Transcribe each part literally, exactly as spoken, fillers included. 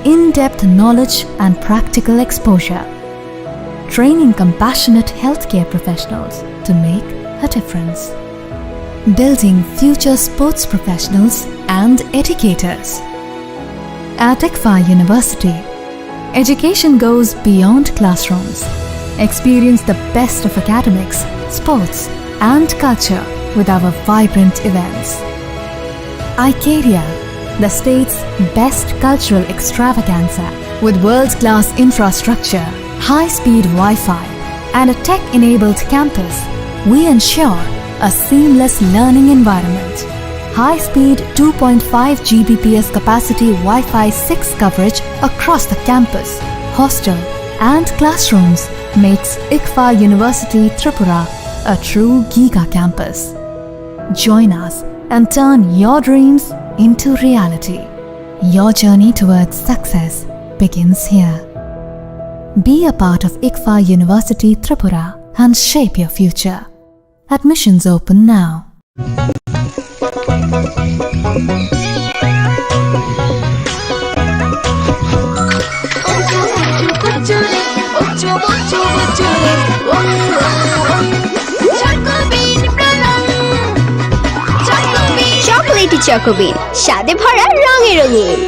In-depth knowledge and practical exposure. Training compassionate healthcare professionals to make a difference. Building future sports professionals and educators. At ICFAR University, education goes beyond classrooms. Experience the best of academics, sports, and culture with our vibrant events. Icaria, the state's best cultural extravaganza, with world-class infrastructure, high-speed Wi-Fi, and a tech-enabled campus, we ensure a seamless learning environment. High-speed two point five G B P S capacity Wi-Fi six coverage across the campus, hostel, and classrooms makes ICFAR University Tripura a true giga campus. Join us and turn your dreams into reality. Your journey towards success begins here. Be a part of ICFAR University Tripura and shape your future. Admissions open now. Chocolatey Choco Bean, স্বাদে ভরা, রঙে রঙিন।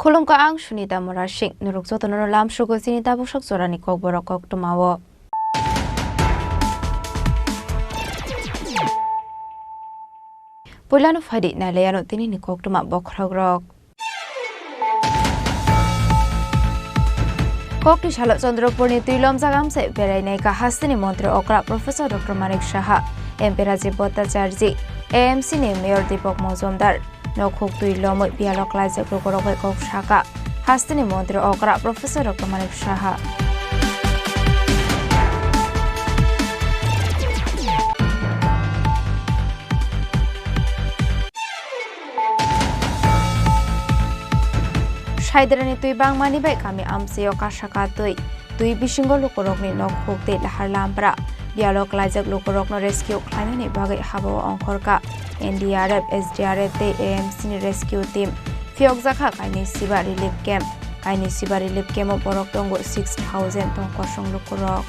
Khulumkha, ang Sunita Murasing. Norok jotono lamsugo chini tabuksak jorani kokborok koktwmao. Puilano phaidi nailaiano tinini koktwma bokhorokrok. Kokti salo Chandrapurni twi lomjak amchai berainai kha hasteni montri okra Professor Doctor Manik Saha, M P Rajiv Bhattacharjee, A M C ni Mayor Deepak Majumdar. Nokhuk twi lomwi biyalo klaijak lukurok bai kok saka hasteni montri okra Professor Doctor Manik Saha. Saidrani twi bangmani bai kami amchaio kasaka twi. Twi bisingo lukurokni nokhuk tei lahar lampra. Biyalo klaijak lukurokno rescue khlainani bagwi habao ongkhorkha N D R F, S D R F tei A M C ni rescue team. Phiyokjakha kainwi siba relief camp. Kainwi siba relief camp-o borok tongo six thousand tong kosong lukurok.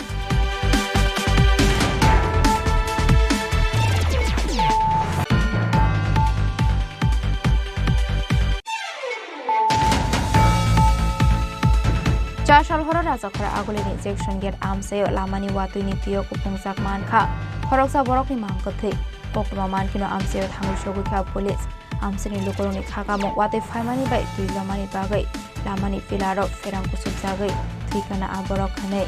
Chasal horo Rajakhara Agulini Junction Gate amchaio lamani watwini twiyo kuphungjak mankha. Khoroksa borokni mang kwthwi. Koktwma mankheno amchaio thangwi sogwikha police. Amchaini lukurokni khakamung watwi phaimani bai twi lomani bagwi lamani pillar-o pherang kuchukjagwi thwikha na a borok hwnwi.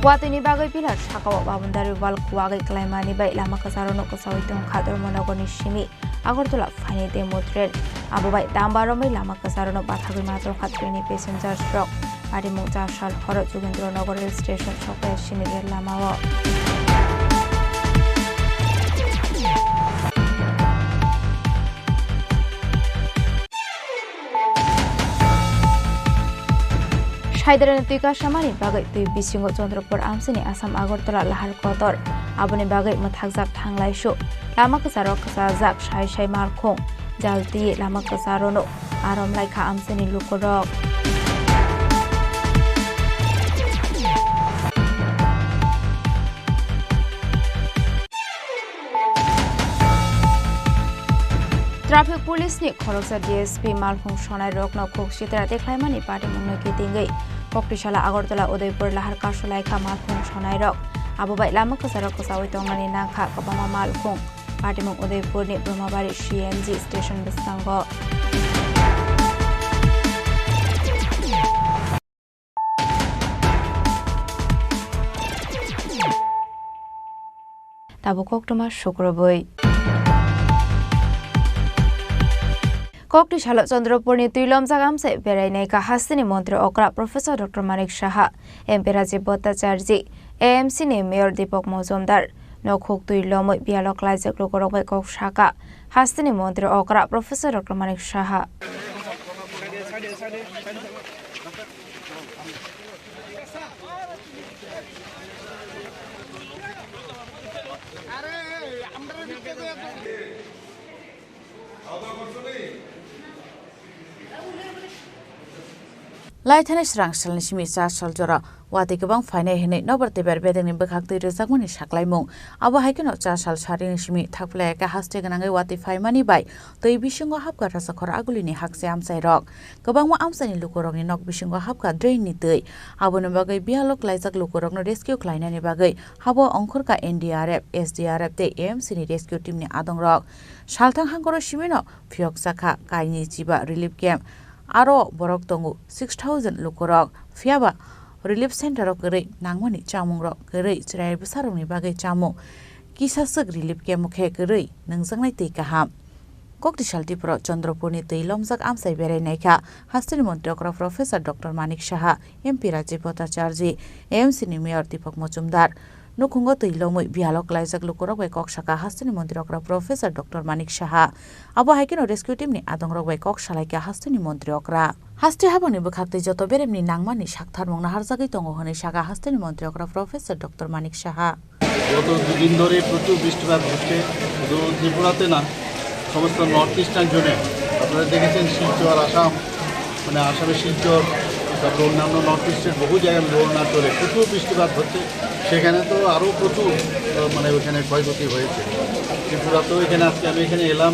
Watwini bagwi pillar sakao boundary wall kuwagwi klaimani bai lama kwcharokno kwchaui tongkha Dharmanagarni simi Agartala phaini demo train. Abo bai damba romwi lama kwcharokno bathagwi ma tongkha trainni passengers rok. Arimung Chasal horo Jogendra Nagar rail station sokphaiyasini rail lamao. Saidrani twi kasamani bagwi twi bisingo Chandrapur amchaini Assam Agartala lahar kotor. Aboni bagwi mwthakjak thanglaisu. Lama kwcharo kwchajak sai sai malkhung. Jalti lama kwcharono arom laikha amchaini lukurok. Traffic Police ni khoroksa D S P malkhung sonai rokno khuk sitra tikhlaimani patimungno kitingwi Koktisala Agartala Udaipur lahar kasulaikha malkhung sonai rok. Abo bai lama kwcharo kwchaui tongnani nangkha kwbangma malkhung. Patimung Udaipur ni Brahmabari C N G station bwskango. Tabuk koktwma sukrubwi. Koktisalo Chandrapurni twilomjak amchai berainai kha hasteni montri okra Professor Doctor Manik Saha, M P Rajiv Bhattacharjee, A M C ni Mayor Deepak Majumdar. Nokhuk twi lomwi biyalo klaijak lukurok bai kok saka hasteni montri okra Professor Doctor Manik Saha. Laithani srangsalni simi cha sal jora watwi kwbang phainai hwnwi nobar tebar bedengni bwkhak twi rwjakmani saklaimung. Abo hai kheno cha sal sarini simi thakphlai khe haste gwnangwi watwi phaimani bai twi bisingo hapkha rasa khor agulini hakse amchairok. Kwbangma amchaini lukurokni nok bisingo hapkha drainni twi. Aboni bagwi biyalo klaijak lukurokno rescue khlainani bagwi habo ongkhorkha N D R F, S D R F tei A M C ni rescue teamni adongrok. Salthang hangkoro simino phiyok chakha kainwi chiba relief camp. Aro borok tongo six thousand lukurok. Phiyaba relief center o kwrwi nangmani chamungrok kwrwi chwrai bwsarokni bagwi chamung. Kisa swk relief camp o khe kwrwi nwngjaknai twi kaham. Koktisal Tripura Chandrapurni twi lomjak amchai berai naikha hasteni montri okra Professor Doctor Manik Saha, M P Rajiv Bhattacharjee, A M C ni Mayor Deepak Majumdar. Nukhungo twi lomwi biyalo klaijak lukurok bai kok saka hasteni montri okra Professor Doctor Manik Saha. Abo hai kheno rescue team ni adongrok bai kok salaikha hasteni montri okra. Haste habangni bwkhak tei joto beremni nangmani saktharmung naharjagwi tongo hwnwi saka hasteni montri okra Professor Doctor Manik Saha. গত দুদিন ধরে প্রচুর বৃষ্টিপাত হচ্ছে, শুধু ত্রিপুরাতে না, সমস্ত নর্থ ইস্টার্ন জোনে। আপনারা দেখেছেন শিলচর, আসাম, মানে আসামের শিলচর, তারপরে অন্যান্য নর্থ ইস্টের বহু জায়গায়, অরুণাচলে প্রচুর বৃষ্টিপাত হচ্ছে, সেখানে তো আরও প্রচুর, আহ, মানে ওইখানে ক্ষয়ক্ষতি হয়েছে। ত্রিপুরাতেও এখানে আজকে আমি এখানে এলাম,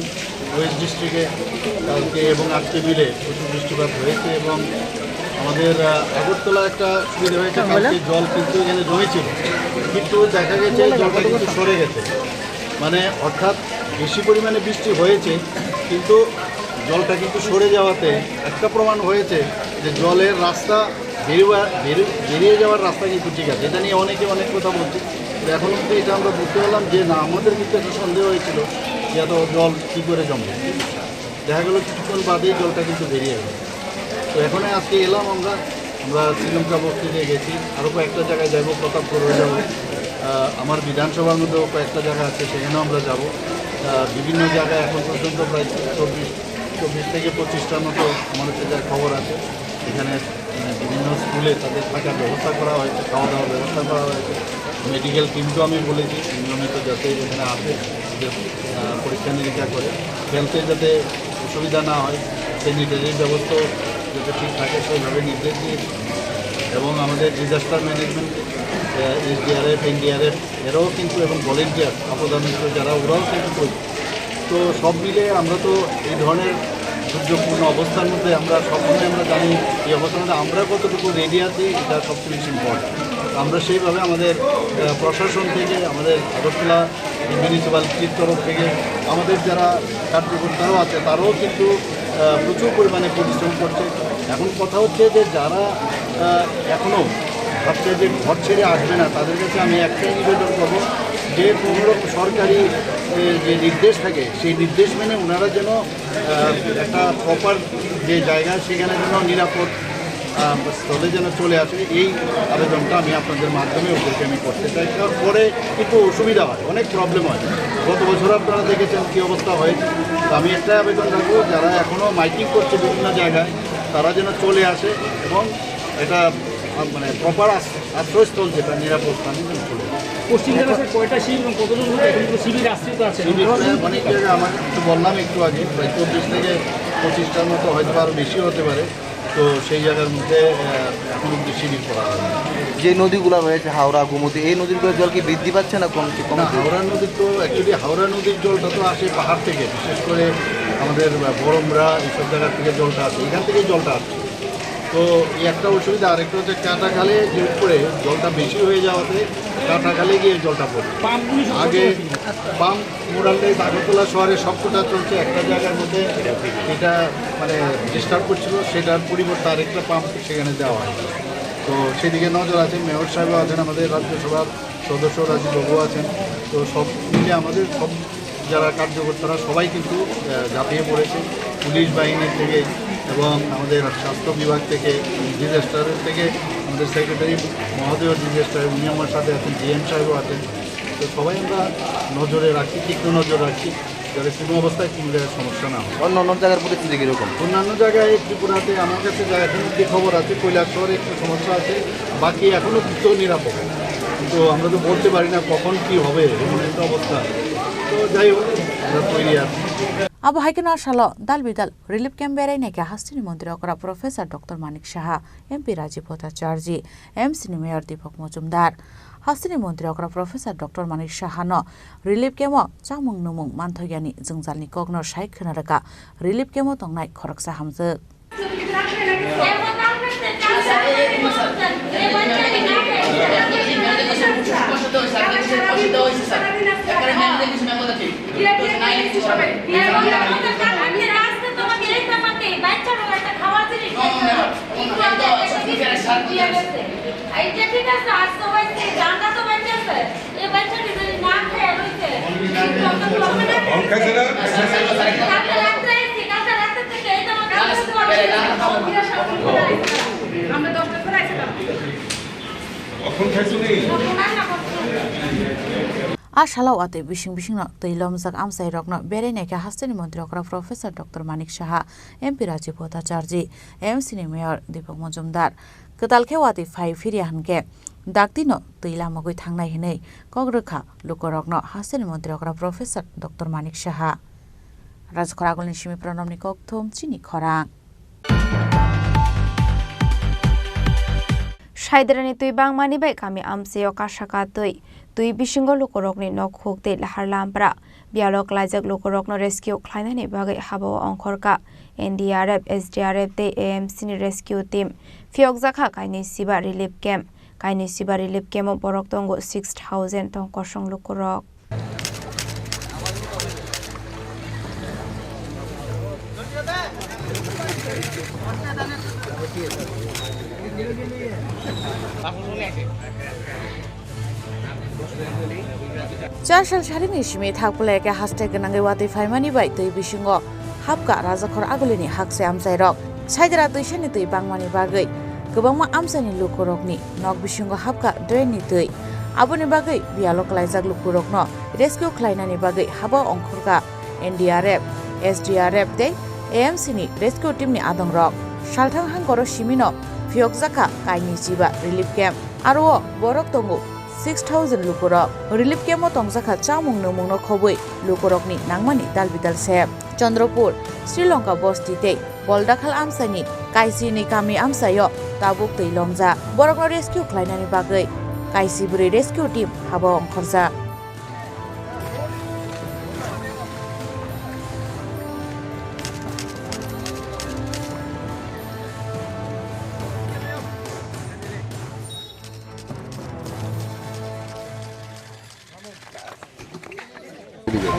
ওয়েস্ট ডিস্ট্রিক্টে কালকে এবং আজকে মিলে প্রচুর বৃষ্টিপাত হয়েছে এবং আমাদের, আহ, আগরতলা একটা সুবিধা হয়েছে, হ্যাঁ, বলো। কালকে জল কিন্তু এখানে জমেছিল, কিন্তু দেখা গেছে জলটা কিন্তু সরে গেছে। মানে অর্থাৎ বেশি পরিমাণে বৃষ্টি হয়েছে, কিন্তু জলটা কিন্তু সরে যাওয়াতে একটা প্রমাণ হয়েছে যে জলের রাস্তা বেরোয়া-, বেরো-, বেরিয়ে যাওয়ার রাস্তা কিন্তু ঠিক আছে। এটা নিয়ে অনেকে অনেক কথা বলছে। তো এখন অবধি এটা আমরা বুঝতে পারলাম যে না, আমাদের কিন্তু একটা সন্দেহ হয়েছিল যে এত জল কী করে জমবে। দেখা গেল কিছুক্ষণ বাদেই জলটা কিন্তু বেরিয়ে গেল। তো এখানে আজকে এলাম আমরা, আমরা শ্রীলঙ্কা বস্তিতে গেছি, আরও কয়েকটা জায়গায় যাবো, প্রতাপগড়ে যাবো। আহ, আমার বিধানসভার মধ্যেও কয়েকটা জায়গা আছে, সেখানেও আমরা যাবো। আহ, বিভিন্ন জায়গায় এখন পর্যন্ত প্রায় চব্বিশ, চব্বিশ থেকে পঁচিশটার মতো আমার কাছে খবর আছে। এখানে, আহ, বিভিন্ন স্কুলে তাদের থাকার ব্যবস্থা করা হয়েছে, খাওয়া দাওয়ার ব্যবস্থা করা হয়েছে। মেডিকেল টিমকেও আমি বলেছি নিয়মিত যাতে এখানে আসে, যে, আহ, পরীক্ষা নিরীক্ষা করে, হেলথে যাতে অসুবিধা না হয়, স্যানিটারির ব্যবস্থাও যাতে ঠিক থাকে, সেইভাবে নির্দেশ দিয়েছি। এবং আমাদের ডিজাস্টার ম্যানেজমেন্ট, আহ, এসডিআরএফ, এনডিআরএফ, এরাও কিন্তু, এবং ভলেন্টিয়ার, আপদা মিত্র যারা, ওরাও কিন্তু করছে। তো সব মিলে আমরা তো এই ধরনের দুর্যোগপূর্ণ অবস্থার মধ্যে আমরা সবসময় আমরা জানি এই অবস্থার মধ্যে আমরা কতটুকু রেডি আছি, এটা সবচেয়ে বেশি ইম্পর্টেন্ট। আমরা সেইভাবে আমাদের, আহ, প্রশাসন থেকে, আমাদের আগরতলা মিউনিসিপ্যালিটির তরফ থেকে, আমাদের যারা কার্যকর্তারাও আছে, তারাও কিন্তু, আহ, প্রচুর পরিমাণে পরিশ্রম করছে। এখন কথা হচ্ছে যে যারা, আহ, এখনো ভাবছে যে ঘর ছেড়ে আসবে না, তাদের কাছে আমি একটাই নিবেদন করব যে কোনো রকম সরকারি, এ, যে নির্দেশ থাকে, সেই নির্দেশ মেনে ওনারা যেন, আহ, একটা প্রপার যে জায়গা, সেখানে যেন নিরাপদ, আহ, স্থলে যেন চলে আসে, এই আবেদনটা আমি আপনাদের মাধ্যমে ওদেরকে আমি করতে চাই। তারপরে একটু অসুবিধা হয়, অনেক প্রবলেম হয়। গত বছর আপনারা দেখেছেন কী অবস্থা হয়েছে। তো আমি একটাই আবেদন রাখবো, যারা এখনও মাইকিং করছে বিভিন্ন জায়গায়, তারা যেন চলে আসে এবং এটা, আহ, মানে প্রপার আশ্রয়স্থল যেটা নিরাপদ স্থানে যেন চলে আসে। পশ্চিম জেলা স্যার কয়টা শিবির এবং কতজন লোক এখন পর্যন্ত শিবিরে আশ্রিত আছে? শিবির প্রায় অনেক জায়গায়, আমার তো বললাম একটু আগে, প্রায় চব্বিশ থেকে পঁচিশটার মতো, হয়তো আরও বেশি হতে পারে। তো সেই জায়গার মধ্যে, আহ, এখন অব্দি শিবির করা হয়নি। যে নদীগুলো রয়েছে, হাওড়া, গোমতী, এই নদীর জল কি বৃদ্ধি পাচ্ছে না কমছে? না, কমছে? হাওড়া নদীর তো, actually হাওড়া নদীর জলটা তো আসে পাহাড় থেকে, বিশেষ করে আমাদের বরমরা এইসব জায়গা থেকে জলটা আসে, এখান থেকেই জলটা আসছে। তো এই একটা অসুবিধা, আরেকটা হচ্ছে কাটাখালে যে উপরে জলটা বেশি হয়ে যাওয়াতে কাটাখালে গিয়ে জলটা পড়ে। আগে পাম্প মোরালটাই আগরতলা শহরে সবকটা চলছে একটা জায়গার মধ্যে, এটা মানে ডিস্টার্ব করছিল, সেটার পরিবর্তে আরেকটা পাম্প সেখানে দেওয়া হয়। তো সেদিকে নজর আছে, মেয়র সাহেবও আছেন, আমাদের রাজ্যসভার সদস্য রাজীব বাবু আছেন। তো সব মিলে আমাদের সব যারা কার্যকর্তারা সবাই কিন্তু, আহ, ঝাঁপিয়ে পড়েছে, পুলিশ বাহিনী থেকে এবং আমাদের স্বাস্থ্য বিভাগ থেকে, ডিজাস্টারের থেকে আমাদের সেক্রেটারি মহোদয় ডিজাস্টার, উনি আমার সাথে আছেন, ডিএম সাহেবও আছেন। তো সবাই আমরা নজরে রাখছি, তীক্ষ্ণ নজর রাখছি, যাতে কোনো অবস্থায় কোনো জায়গায় সমস্যা না হয়। অন্য অন্য জায়গার পরিস্থিতি কীরকম? অন্যান্য জায়গায় ত্রিপুরাতে আমার কাছে যা এখন অবধি খবর আছে, কৈলাসহরে একটু সমস্যা আছে, বাকি এখনো কিছু নিরাপদ। কিন্তু আমরা তো বলতে পারি না কখন কি হবে, এমন একটা অবস্থা। তো যাই হোক, আমরা তৈরি আছি। Abo hai kheno salo dal bidal relief camp berai naikha hasteni montri okra Professor Doctor Manik Saha, M P Rajiv Bhattacharjee, M C ni mayor Deepak Majumdar. Hasteni montri okra Professor Doctor Manik Saha no relief camp o chamung numung manthok yani jwngjalni kokno sai khwna rwkha relief camp o tongnai khoroksa hamjwk. A salo watwi bising bisingno twi lomjak amchairokno berai naikha hasteni montri okra Professor Doctor Manik Saha, M P Rajiv Bhattacharjee, M C ni mayor Deepak Majumdar. Kwtal khe watwi phai phirya hinkhe daktino twi lamogwi thangnai hinwi kok rwkha lukurokno hasteni montri okra Professor Doctor Manik Saha. Rajkhor agulni simi Pranobni kokthum chini khorang. Saidrani twi bangmani bai kami amchaio kasaka twi. Twi bisingo lukurokni nok huk tei lahar lampra. Biyalo klaijak lukurokno rescue khlainani bagwi habao ongkhorkha N D R F, S D R F tei A M C ni rescue team. Phiyokjakha kainwi siba relief camp. Kainwi siba relief camp o borok tongo six thousand tong kosong lukurok. Char sal sarini simi thak pulai khe haste gwnangwi watwi phaimani bai twi bisingo hapkha Rajakhor agulini hakse amchairok. Saidra twisani twi bangmani bagwi kwbangma amchaini lukurokni nok bisingo hapkha drainni twi. Aboni bagwi biyalo klaijak lukurokno rescue khlainani bagwi habo ongkhorkha N D R F, S D R F tei A M C ni rescue team ni adongrok. Salthang hangkoro simino phiyokjakha kainwi chiba relief camp. Aro o borok tongo six thousand lukurok. Relief camp o tongjakha chamung nwmungno khobwi lukurokni nangmani dalbidal se. Chandropur, Sri Lanka bosti tei Boldakhal amchaini kaisini kami amchaio tabuk twi lomjak. Borokno rescue khlainani bagwi kaisi bwrwi rescue team habo ongkhorjak.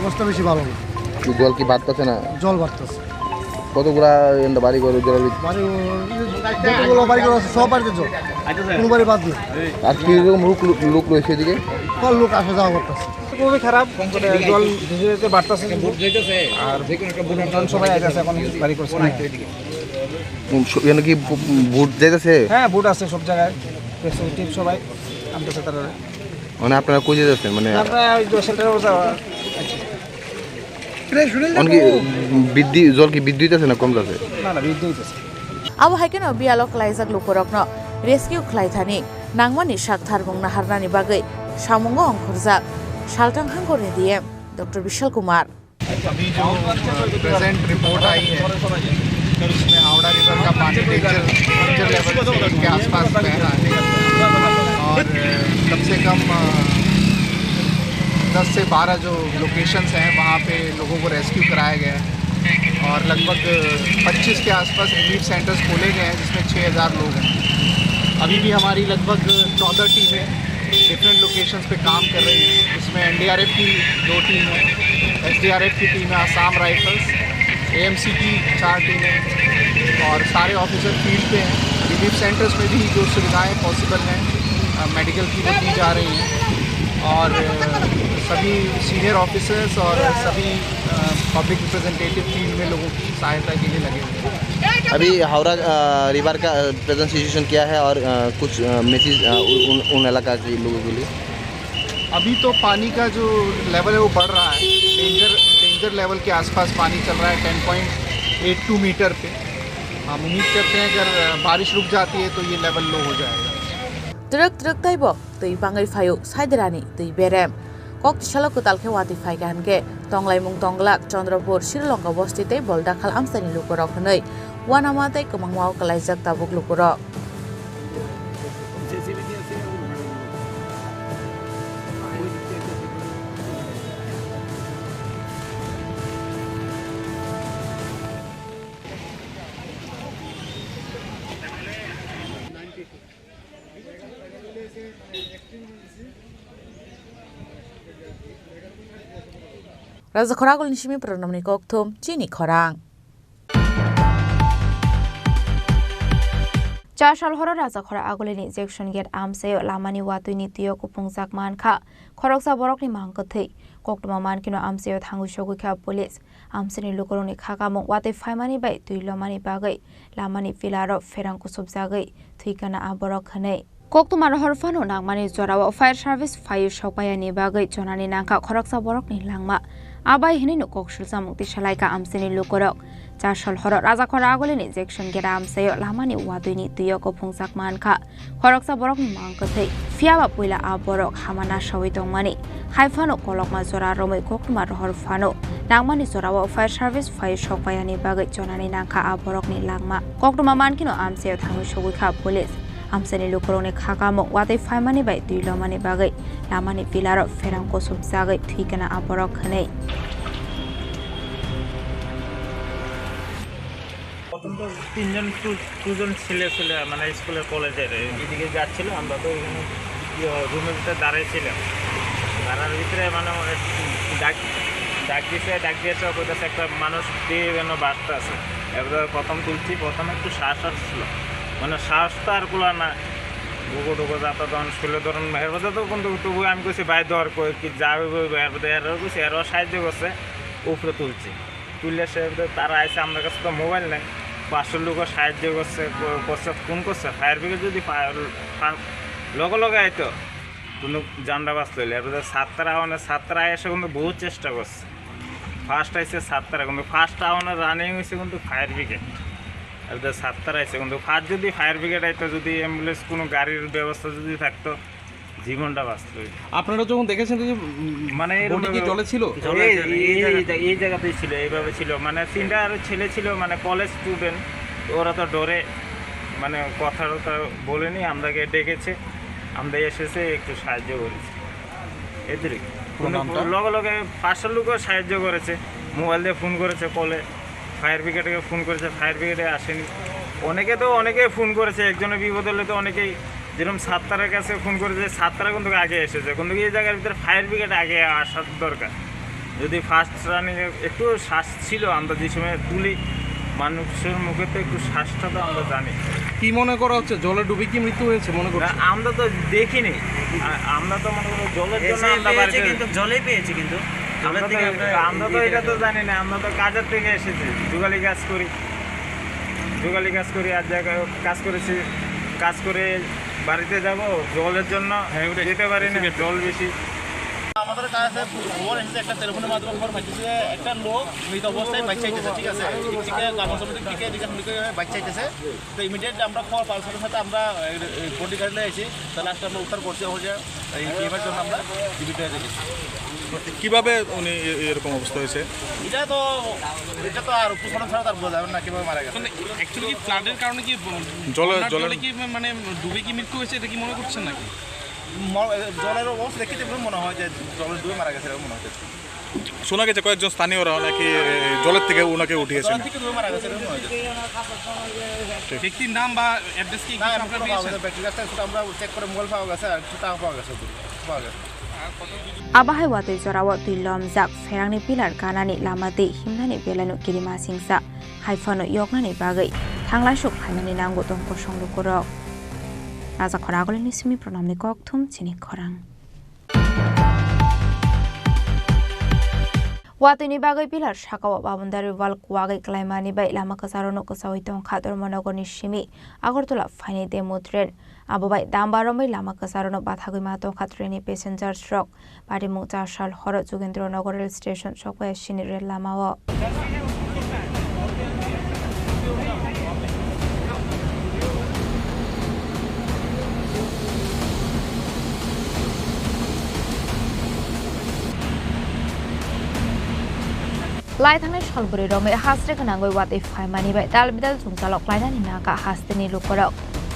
অবস্থা বেশি ভালো না। জল কি বাড়তেছে না? জল বাড়তেছে। কতগুলা এন্ড বাড়ি ঘর জলের ভিতরে? বাড়ি ঘর, যতগুলো বাড়ি ঘর আছে, সব বাড়িতে জল। কোনো বাড়ি বাদ নেই। আর কি রকম লোক, লোক রয়েছে এদিকে? কল লোক আসা যাওয়া করতেছে। খুবই খারাপ, মানে জল ধীরে ধীরে বাড়তেছে শুধু। আর লোকজন সবাই আইতাছে এখন বাড়ি করছে না। উম, স-, এখানে কি ভো-, ভোট যাইতেছে? হ্যাঁ, ভোট আছে সব জায়গায়। টিম সবাই আনতেছে তারা। মানে আপনারা কই যেতেছেন? মানে আমরা ওই তো সেন্টারে যাওয়া। এখন কি বৃদ্ধি, জল কি বৃদ্ধি হইতেছে না কম যাচ্ছে? না, না, বৃদ্ধি হইতেছে। Abo hai kheno biyalo klaijak lukurokno rescue khlai thani nangmani sak tharmung naharnani bagwi samungo ongkhorjak Salthang hangkorni D M Doctor Bishal Kumar. अभी जो, अ, प्रेजेंट रिपोर्ट आई है, उसमें हावड़ा रिवर का पानी डेंजर, डेंजर लेवल से के आसपास बह रहा है। कम, अ, दस से बारह जो लोकेशंस हैं, वहाँ पे लोगों को रेस्क्यू कराया गया है और लगभग पच्चीस के आसपास रिलीफ सेंटर्स खोले गए हैं, जिसमें छः हज़ार लोग हैं। अभी भी हमारी लगभग चौदह टीमें डिफरेंट लोकेशंस पे काम कर रही हैं। इसमें एनडीआरएफ की दो टीम है, एसडीआरएफ की टीम है, आसाम राइफल्स, एएमसी की चार टीमें और सारे ऑफिसर फील्ड पे हैं। रिलीफ सेंटर्स में भी जो सुविधाएं पॉसिबल हैं, अ, मेडिकल की, वो दी जा रही हैं और, अ, सभी सीनियर ऑफिसर्स और सभी, अ, पब्लिक रिप्रेजेंटेटिव फील्ड में लोगों की सहायता के लिए लगे हुए हैं। अभी हावड़ा, अ, रिवर का, अ, प्रेजेंट सिचुएशन क्या है और, अ, कुछ, अ, मैसेज, अ, उन, उन, उन इलाका के लोगों के लिए? अभी तो पानी का जो लेवल है वो बढ़ रहा है, डेंजर, डेंजर लेवल के आसपास पानी चल रहा है, ten point eight two metre पे। हम उम्मीद करते हैं अगर बारिश रुक जाती है तो ये लेवल लो हो जाएगा। Twrwk twrwk teibo twi bangwi phaio, Saidarani twi berem. Kok tisalo kwtal khe watwi phaikha hinkhe tonglaimung tonglak Chandropur, Sriralangka bosti tei Boldakhal amchaini lukurok hwnwi uanama tei kwmangmao kwlaijak tabuk lukurok. Raja Khoragulni simi pronomni kokthum chini khorang. Chasal horo Raja Khora Agulini Junction Gate amchaio lamani watwini twio kuphungjak mankha khoroksa borokni mang kwthwi. Koktwma mankhe no amchaio thangwi sogwi kha police. Amchaini lukurokni khakamung watwi phaimani bai twi lomani bagwi lamani pillar o pherang kusubjagwi thwikana a borok hwnwi. Koktwma rohor phano nangmani jorao fire service phaiwi sokpaiani bagwi chonani nangkha khoroksa borokni langma. Abai hinwi no kok silchamung tisalaikha amchaini lukurok. Chasal horo Rajakhora Agulini Junction Gate amchaio lamani watwini twio kuphungjak mankha khoroksa borokni mang kwthwi. Phiyaba puila a borok hama nasawi tongmani. Hai phano kolokma jora romwi koktwma rohor phano nangmani jorao fire service phaiwi sokpaiani bagwi chonani nangkha a borokni langma. Koktwma mankheno amchaio thangwi sogwi kha police. Amchaini lukurokni khakamung watwi phaimani bai twi lomani bagwi lamani pillar o pherang kusubjagwi thwikana a borok hwnwi. প্রথম তো তিনজন টু-, দুজন ছেলে ছেলে মানে স্কুলের কলেজের এদিকে যাচ্ছিল, আমরা তো এখানে ইয়ে রুমের ভিতরে দাঁড়াইছিলাম। দাঁড়ার ভিতরে মানে ওরা ডাক, ডাক দিছে, ডাক দিয়েছে, কইতাছে একটা মানুষ দিয়ে যেন বাঁচতে আছে। এবার প্রথম তুলছি, প্রথম একটু শ্বাস আসছিল, মানে শ্বাস তো আর কুলা না, বুকো টুকো যাতা তখন শুলে ধরুন, এর মধ্যে তো কিন্তু তবু আমি কইছি, "ভাই ধর, কই কি যাবে, কই?" এর মধ্যে এরাও কইছে, এরাও সাহায্য করছে, উপরে তুলছি। তুললে সে, তারা আইছে, আমার কাছে তো মোবাইল নাই, পাশের লোকও সাহায্য করছে, ক-, করছে, ফোন করছে, ফায়ার ব্রিগেড যদি ফা-, ফা-, লগে লগে আইতো, কোনো জানটা বাঁচতে হইলে। এরপরে ছাত্ররা, মানে ছাত্ররা এসে কিন্তু বহুত চেষ্টা করছে, ফার্স্ট আইছে ছাত্ররা, কিন্তু ফার্স্ট আওয়ানো রানিং হয়েছে কিন্তু ফায়ার ব্রিগেড। এরপরে ছাত্ররা আইছে, কিন্তু ফার্স্ট যদি ফায়ার ব্রিগেড আইতো, যদি অ্যাম্বুলেন্স, কোনো গাড়ির ব্যবস্থা যদি থাকতো, জীবনটা বাঁচলো। আপনারা যখন দেখেছেন যে, উম, মানে এরকম বডি কি ভাবে জলে ছিল? জলে এই, ছিল, এই এই, জায়গাতে। এই জায়গাতেই ছিল, এইভাবে ছিল। মানে তিনটা আরো ছেলে ছিল, মানে কলেজ স্টুডেন্ট, ওরা তো ডরে মানে কথা টথা বলেনি, আমরাকে ডেকেছে, আমরা এসেছে একটু সাহায্য করেছি। এদের কোনো নামটা? লগে লগে পাশের লোকও সাহায্য করেছে, মোবাইল দিয়ে ফোন করেছে কলে। ফায়ার ব্রিগেডকে ফোন করেছে, ফায়ার ব্রিগেডে আসেনি। অনেকে তো, অনেকেই ফোন করেছে, একজনের বিপদ হলে তো অনেকেই, যেরকম সাতটার কাছে ফোন করেছে, সাতটারা কিন্তু আগে এসেছে, কিন্তু এই জায়গার ভিতরে ফায়ার ব্রিগেড আগে আসার দরকার। যদি ফার্স্ট রানিং একটু শ্বাস ছিল, আমরা যে সময় তুলি, মানুষের মুখে তো একটু শ্বাসটা তো আমরা জানি। কি মনে করা হচ্ছে, জলে ডুবে কি মৃত্যু হয়েছে মনে করছেন? না, আমরা তো দেখিনি। আ-, আমরা তো মনে করো জলের জন্য এসে আমরা পেয়েছি, বাড়িতে কিন্তু জলেই পেয়েছি, কিন্তু জলের আমরা তো, থেকে আমরা আমরা তো এদিকে এটা তো জানি না, আমরা তো কাজের থেকে এসেছি, যুগালি কাজ করি, যুগালি কাজ করি, আর জায়গায় কাজ করেছি, কাজ করে বাড়িতে যাব, জলের জন্য হ্যাঁ, ওটাই। যেতে পারি না, বেশি জল বেশি। আমাদের কাছে খবর এসেছে, একটা টেলিফোনের মাধ্যমে খবর পাইছি যে একটা লোক মৃত অবস্থায় বাইক চাইতেছে, ঠিক আছে? ঠিক আছে, গ্রাম সমিতির দিকে এদিকে শুনতে বাইক চাইতেছে। তো ইমিডিয়েটলি আমরা খবর পাওয়ার সাথে সাথে আমরা, এ, এ, বডি গাড়ি নিয়ে এসেছি। তো লাস্টে আমরা উদ্ধার করছি, হচ্ছে এই টিমের জন্য আমরা জীবিত হয়ে গেছি। কিভাবে উনি এ-, এরকম অবস্থা হয়েছে? এটা তো, এটা তো আর পোস্টমর্টম ছাড়া তো আর বোঝা যাবে না কিভাবে মারা গেছে। মানে, অ্যাকচুয়ালি কি ফ্লাডের কারণে কি ব-, জলে, বন্যার জলে জলে কি মা-, মানে, ডুবে কি মৃত্যু হয়েছে, এটা কি মনে করছেন নাকি? ম-, এ, জলের অবস্থা দেখে তো মনে হয় যে জলে ডুবে মারা গেছে এরকম মনে হচ্ছে। শোনা গেছে কয়েকজন স্থানীয়রা নাকি, এ, জলের থেকে ওনাকে উঠিয়েছেন। জলের থেকে ডুবে মারা গেছে এরকম মনে হচ্ছে। ঠিক। ব্যক্তির নাম বা অ্যাড্রেস কি না, কিছু আমি আপনারা কোনো পেয়েছেন? কাগজে ব্যক্তির কাছ থেকে শুধু আমরা চেক করে মোবাইল পাওয়া গেছে আর কিছু টাকা পাওয়া গেছে, পাওয়া গেছে। Abo hai watwi jorao twi lomjak pherangni pillar ganani lama twi himnani belaino kirima singsa hai phano yoknani bagwi thanglai sok phaimani nango tong kosong lukurok. Rajakhor Agulini simi Pranamni kokthum chini khorang. Watwini bagwi pillar sakao boundary wall kuwagwi klaimani bai lama kwcharokno kwchaui tongkha Dharmanagorni simi Agartala phainai demo train. Abo bai damba romwi lama kwcharokno bathagwi ma tongkha trainni passengers rok. Patimung chasal horo Jogendra Nagar rail station sokpaiya sini rail lamao. Lai thangnai sal bwrwi romwi hasre gwnangwi watwi phaimani bai dal bidal jwngjalo klainani nangkha hasteni lukurok.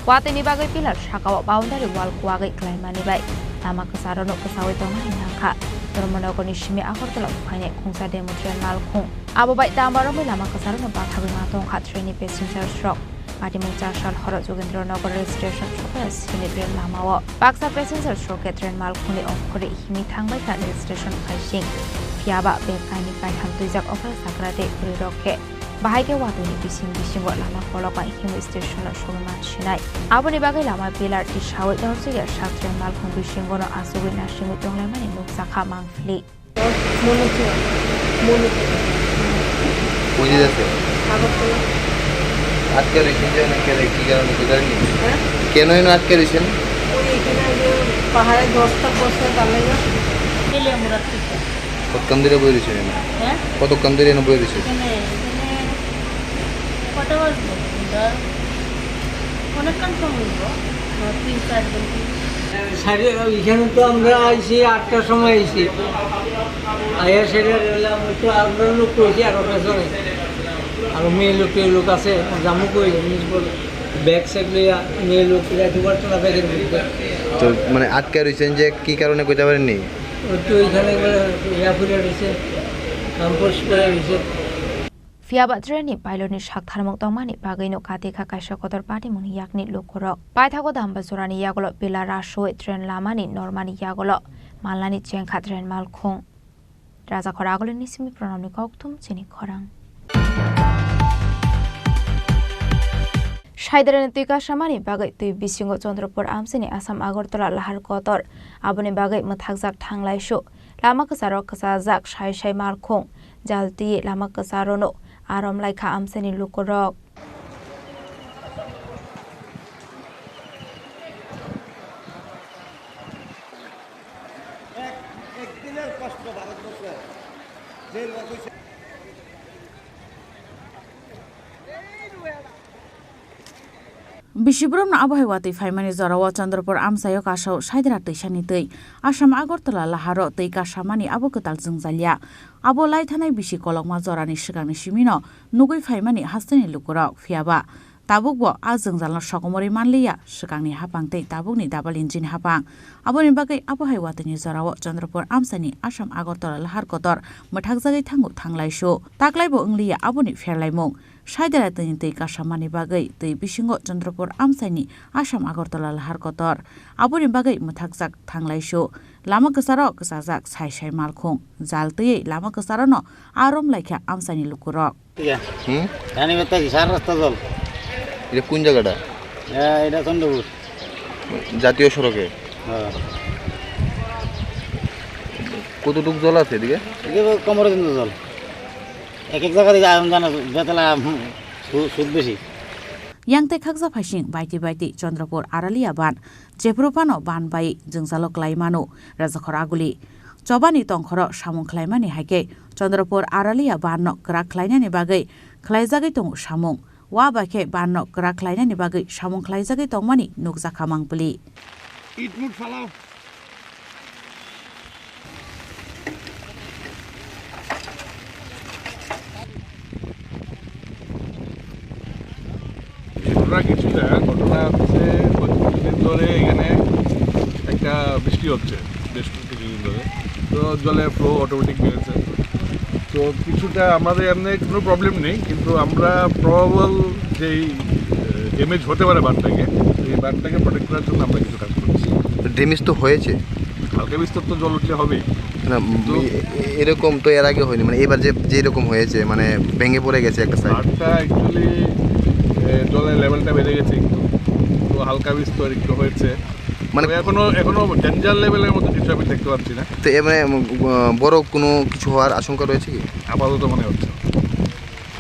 Watwini bagwi pillar sakao boundary wall kuwagwi klaimani bai lama kwcharokno kwchaui tongmani nangkha. Dharmanagorni simi Agartala phainai khungsa demo train malkhung. Abo bai damba romwi lama kwcharokno bathagwi ma tongkha trainni passengers rok. Patimung chasal horo Jogendra Nagar rail station sokpaiya sini rail lamao. Baksa passengers rok khe train malkhungni ongkhorwi himwi thangbaikha rail station phaising. Phiyaba bag kainwi kaitham twijak okra sakra tei bwrwirok khe bahai khe watwini bising bisingo lama kolok bai himwi stationno sogwi mansinai. Aboni bagwi lama pillar tisaui norjwkya sak train malkhung bisingono achugwi naisingwi tonglaimani nukjakha mangpili. মনে হচ্ছে, মনে হচ্ছে। কোন দিকে যাচ্ছে? আগরতলা। আটকে রয়েছেন যে, মানে, কে-, কি কারণে, কি কারণে? হ্যাঁ? কেন এনে আটকে রয়েছেন? ওই এখানে যে পাহাড়ে দশটা বছর তার লাগে। পেলে আমরা ঠিক আছে। কতক্ষণ ধরে বই রয়েছেন এনে? হ্যাঁ? কতক্ষণ ধরে এনে বই রয়েছেন? এখানে, এখানে কটা বাজলো? দশ, অনেকক্ষণ সময় হলো। তিন চার ঘন্টা। সাড়ে, এখানে তো আমরা আইছি আটটার সময় আইছি। আয়া সেটা রেলে আমরা তো আমরা লোক কইছি আরো পেছনে। আর মেয়ে লোক, টেয়ে লোক আছে, জামু কই, জিনিস বলে। ব্যাগ স্যাগ লইয়া মেয়ে লোক রাখতে পারতো না ব্যাগের মধ্যে। তো মানে আটকে রয়েছেন যে কি কারণে কইতে পারেননি? ওই তো ওইখানে একবারে ইয়া ফুলে রয়েছে, কাম্পোজ করে রয়েছে। Phiyaba trainni pilotni sak tharmung tongmani bagwino kati kha kaisa kotor patimungni yakni lukurok. Paithago damba jorani yagulo pillar rasui train lamani normani yagulo malnani chengkha train malkhung. Rajakhor Agulini simi Pranamni kokthum chini khorang. Saidarani twi kasamani bagwi twi bisingo Chandrapur amchaini Assam Agartala lahar kotor. Aboni bagwi mwthakjak thanglaisu. Lama kwcharo kwchajak sai sai malkhung. Jal twi lama kwcharono arom laikha amchaini lukurok. Bisi borokno abo hai watwi phaimani jorao Chandrapur amchaio kasao saidra twisani twi. Assam Agartala laharo twi kasamani abo kwtal jwngjalya. Abo lai thanai bisi kolokma jorani swkangni simino nugwi phaimani hasteni lukurok. Phiyaba tabukbo a jwngjalno sokomorwi manliya swkangni haphang tei tabukni double engine haphang. Aboni bagwi abo hai watwini jorao Chandrapur amchaini Assam Agartala lahar kotor mwthakjagwi thango thanglaisu. Taklaibo wngliya aboni pherlaimung. Saidara twini twi kasamani bagwi twi bisingo Chandrapur amchaini Assam Agartala lahar kotor. Aboni bagwi mwthakjak thanglaisu. Lama kwcharo kwchajak sai sai malkhung. Jal twiwi lama kwcharono arom laikha amchaini lukurok. ঠিক আছে। হুম? জানি বেটা কি সার রাস্তা জল? এটা কোন জায়গাটা? হ্যাঁ, এটা চন্দ্রপুর। জাতীয় সড়কে? হ্যাঁ। কতটুক জল আছে এদিকে? এদিকে তো কোমরের জন্য জল। এক এক জায়গায় আয়রন জানা বেতলা, হুম, সু-, সুদ বেশি। Yang tei khaksa phaising baiti baiti Chandrapur Aralia ban, jephuru phano ban bai jwngjalo klai mano Rajakhor Aguli. Chobani tongkhoro samung khlaimani hai khe Chandrapur Aralia banno kwrak khlainani bagwi khlaijagwi tongo samung. Wa bai khe banno kwrak khlainani bagwi samung khlaijagwi tongmani nukjakha mangpili. Itmut phalao. ঘটনা কিছু না, ঘটনা হচ্ছে কয়েক দিন ধরে এখানে একটা হচ্ছে বেশ কিছুদিন ধরে। তো জলের ফ্লো অটোমেটিক বেড়েছে। তো কিছুটা আমাদের এমনি কোনো প্রবলেম নেই, কিন্তু আমরা প্রবাবল যেই, আহ, ড্যামেজ হতে পারে বাঁধটাকে, এই বাঁধটাকে প্রোটেক্ট করার জন্য আমরা কিছু কাজ করছি। তো ড্যামেজ তো হয়েছে। হালকা বিস্তর তো জল উঠলে হবেই। না, উম, কিন্তু এ-, এ-, এরকম তো এর আগে হয়নি, মানে এবার যে, যেরকম হয়েছে, মানে ভেঙে পড়ে গেছে একটা সাইড। বাঁধটা অ্যাকচুয়ালি, এ, জলের লেভেলটা বেড়ে গেছে একটু, তো হালকা বিস্তর একটু হয়েছে। মানে তবে এখনো, এখনো ডেঞ্জার লেভেলের মতো কিছু আমি দেখতে পাচ্ছি না। তো এ মানে, উম, বড় কোনো কিছু হওয়ার আশঙ্কা রয়েছে কি? আপাতত মনে হচ্ছে না।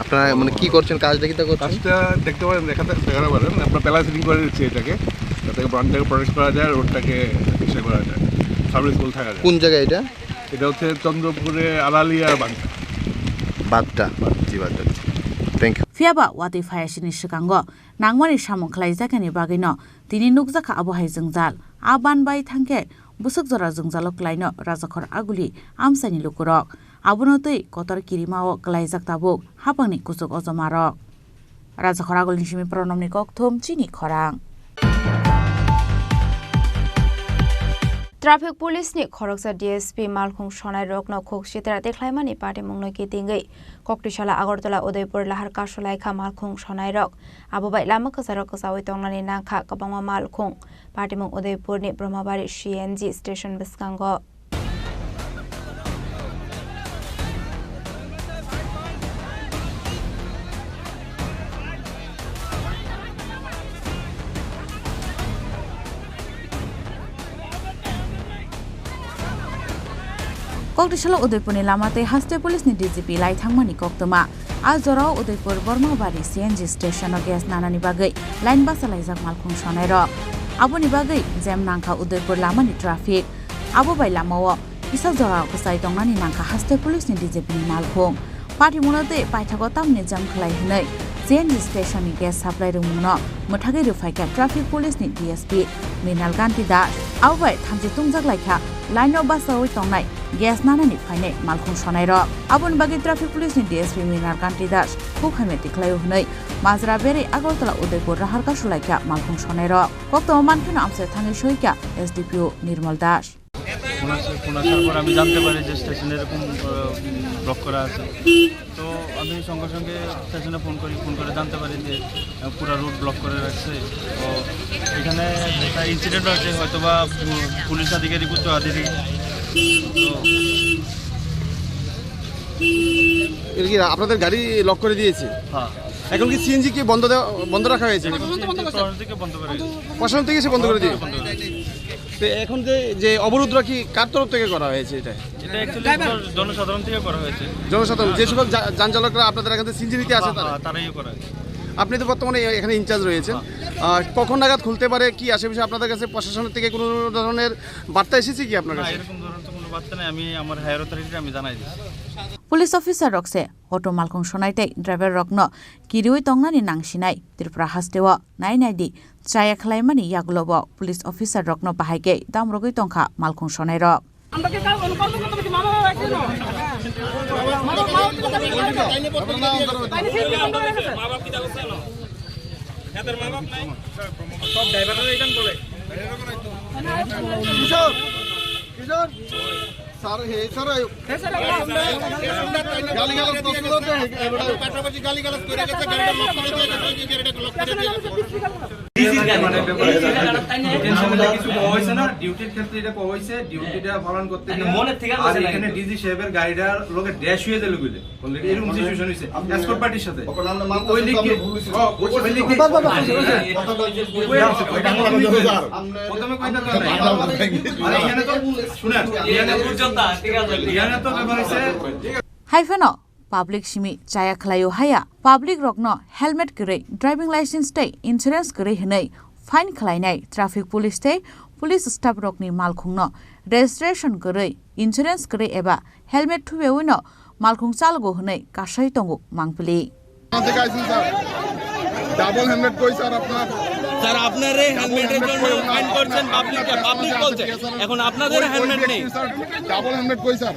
আপনারা মানে কি করছেন, কাজটা কিতা করছেন? কাজটা দেখতে পারেন, দেখাতে, দেখাতে পারেন। আমরা প্যালাসিডিং করে দিচ্ছি এটাকে, যাতে বাঁধটাকে প্রোটেক্ট করা যায়, রোডটাকে ইসে করা যায়, সার্ভিসেবল থাকা যায়। কোন জায়গায় এটা? এটা হচ্ছে চন্দ্রপুরে আড়ালিয়া বাঁধ। বাঁধটা? জি, বাঁধটা। Thank you. Phiya ba watwi phai sini swkango nangmani samung khlaijakani bagwino tini nukjakha abo hai jwngjal. A ban bai thangkhe bwswk jora jwngjalo klaino Rajakhor Aguli amchaini lukurok. Abono twi kotor kirimao klaijak tabuk hapangni kuchuk ojomarok. Rajakhor Agulini simi Pronomni kokthum chini khorang. Traffic Police ni khoroksa D S P malkhung sonai rokno khuk sitra tikhlaimani patimungno kitingwi Koktisala Agartala Udaipur lahar kasulaikha malkhung sonai rok. Abo bai lama kwcharo kwchaui tongnani nangkha kwbangma malkhung. Patimung Udaipur ni Brahmabari C N G station bwskango. Koktisalo Udaipurni lama tei haste police ni D G P lai thangmani koktwma. A jorao Udaipur Bormabari C N G station o gas nanani bagwi line bachalaijak malkhung sonairok. Aboni bagwi jam nangkha Udaipur lamani traffic. Abo bai lamao kisa jora kwchai tongnani nangkha haste police ni D G P ni malkhung. Patimungno tei paithago tamni jam khlai hwnwi C N G station ni gas supply rwmungno mwthagwi rwphaikha traffic police ni D S P Mrinal Kanti Das. Abo bai thamchi tungjak laikha line o bachaui tongnai gas nanani phainai malkhung sonairok. Aboni bagwi traffic police ni D S P Mrinal Kanti Das khuk hamya tikhlaio hwnwi majra berwi Agartala Udaipur raharka sulaikha malkhung sonairok. Koktwma mankheno amchai thangwi soikha S D P O Nirmal Das. Phone আসার পর আমি জানতে পারি যে স্টেশনে এরকম, আহ, ব্লক করা আছে। তো আমি সঙ্গে সঙ্গে স্টেশনে ফোন করি, ফোন করে জানতে পারি যে, আহ, পুরা রুট ব্লক করে রাখছে। তো এখানে একটা ইনসিডেন্ট হয়েছে, হয়তো বা পু-, পুলিশ আধিকারিক, উচ্চ আধিকারিক। তো এটা কি আপনাদের গাড়ি লক করে দিয়েছে? হ্যাঁ। এখন কি সিএনজি কি বন্ধ দেওয়া, বন্ধ রাখা হয়েছে? এখন সিএনজি প্রশাসন থেকে বন্ধ করে দিয়েছে। প্রশাসন থেকে এসে বন্ধ করে দিয়েছে। বন্ধ করে দিয়েছে। তো এখন যে, যে অবরোধ রাখি কার তরফ থেকে করা হয়েছে এটা? এটা অ্যাকচুয়ালি জনসাধারণ থেকে করা হয়েছে। জনসাধারণ, যে সকল যা-, যান চালকরা আপনাদের এখান থেকে সিএনজি নিতে আসে হ্যাঁ, তারা? হ্যাঁ, তারাই করে। আপনি তো বর্তমানে এখানে ইনচার্জ রয়েছেন। হ্যাঁ। আহ, কখন নাগাদ খুলতে পারে, কি আশেপাশে আপনাদের কাছে প্রশাসনের থেকে কোনো ধরনের বার্তা এসেছে কি আপনার না, কাছে? এরকম ধরনের তো কোনো বার্তা নেই, আমি আমার হায়ার অথরিটির আমি জানাই দিচ্ছি। Police officer rok se auto malkhung sonai tei driver rokno kiriui tongnani nangsinai Tripura hasteo nai nai di. Chaya khlaimani yagulobo police officer rokno bahai khe damrogwi tongkha malkhung sonairok. আমরা কি কারো অনুকরণ করতে পারি? মা বাবা আছে না? মা বাবা, মা বাবা কি করতে পারি? তাই নিয়ে বলতে গেলে তাই নিয়ে বলতে গেলে আমরা হয়ে গেছে। এদের মা বাপ নাই। সব ড্রাইভাররা এখানে বলে। কিশোর, কিশোর, স্যার, হে, স্যার, আয়ো। গালিগালাজ করছিল তো, হে, হে, বেটা। পাশাপাশি গালিগালাজ করে গেছে, গাড়িটা লক করে দিয়ে গেছে, ওই যে গাড়িটা লক করে দিয়ে গেছে। ডিসির গাড়ি তো। ডিসির গাড়ি তো। ডিটেনশনে কিছু পাওয়া হয়েছে না, ডিউটির ক্ষেত্রে এটা পাওয়া হয়েছে, ডিউটিটা পালন করতে মানে গিয়ে মনের থেকে আর বলছে না এখানে কিন্তু। ডিসি সাহেবের গাড়িটার লগে ড্যাশ হয়ে গেল বুঝলে। Already এরকম সিচুয়েশন হয়েছে, এসকর্ট পার্টির সাথে। ওই লিখে, ও, ওই লিখে, বাবা, বাবা, ওই, ওই, ওই, ওই, প্রথমে কইতে তো নাই। আর এখানে তো, শুনেন, এখানে, এখানে তো ব্যাপার হচ্ছে Hai phano public simi chaya khlaio haya, public rokno helmet kwrwi, driving license tei insurance kwrwi hwnwi fine khlainai traffic police tei police staff rokni malkhungno registration kwrwi, insurance kwrwi eba helmet thubiaui no malkhung chalgo hwnwi kasai tongo mangpili. কোথা থেকে আইছেন sir? Double helmet কই স্যার আপনার? স্যার, আপনার এই হেলমেটের জন্য ফাইন করছেন পাবলিককে, পাবলিক বলছে। এখন আপনাদের হেলমেট নেই। স্যার, ডাবল হেলমেট কই স্যার?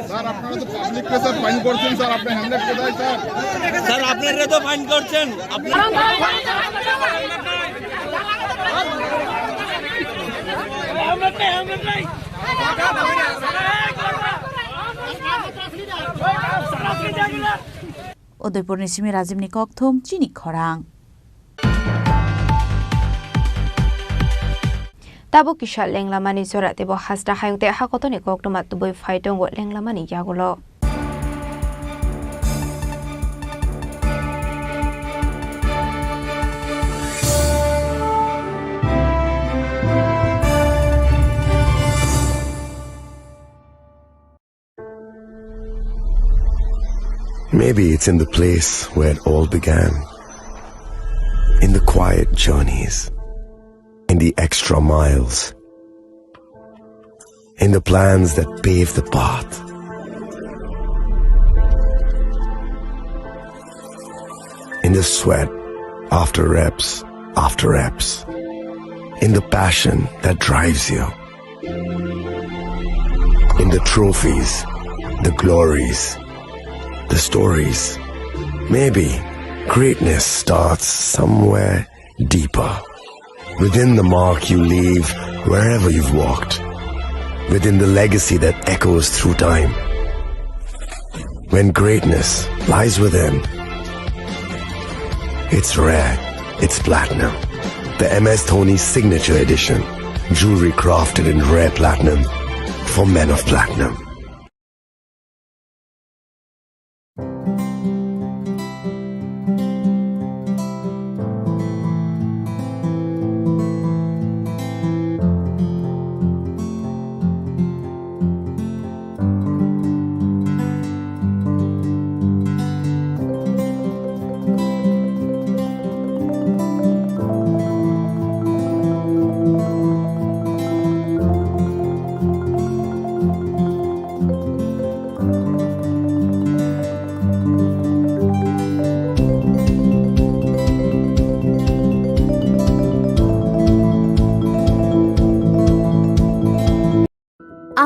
স্যার, আপনারা তো পাবলিককে স্যার ফাইন করছেন স্যার, আপনার হেলমেট কোথায় স্যার? স্যার, আপনারা তো ফাইন করছেন। আপনার Udaipurni simi Rajibni kokthum chini khorang. Tabuk kisa lenglamani jora teibo hasta hayung tei hakotoni koktwma tubui phai tongo lenglamani yagulo. Maybe it's in the place where it all began. In the quiet journeys, in the extra miles, in the plans that pave the path, in the sweat after reps after reps, in the passion that drives you. In the trophies, the glories, the stories. Maybe greatness starts somewhere deeper. Within the mark you leave wherever you've walked. Within the legacy that echoes through time. When greatness lies within, it's rare, it's platinum. The M S Dhoni Signature Edition. Jewelry crafted in rare platinum for men of platinum.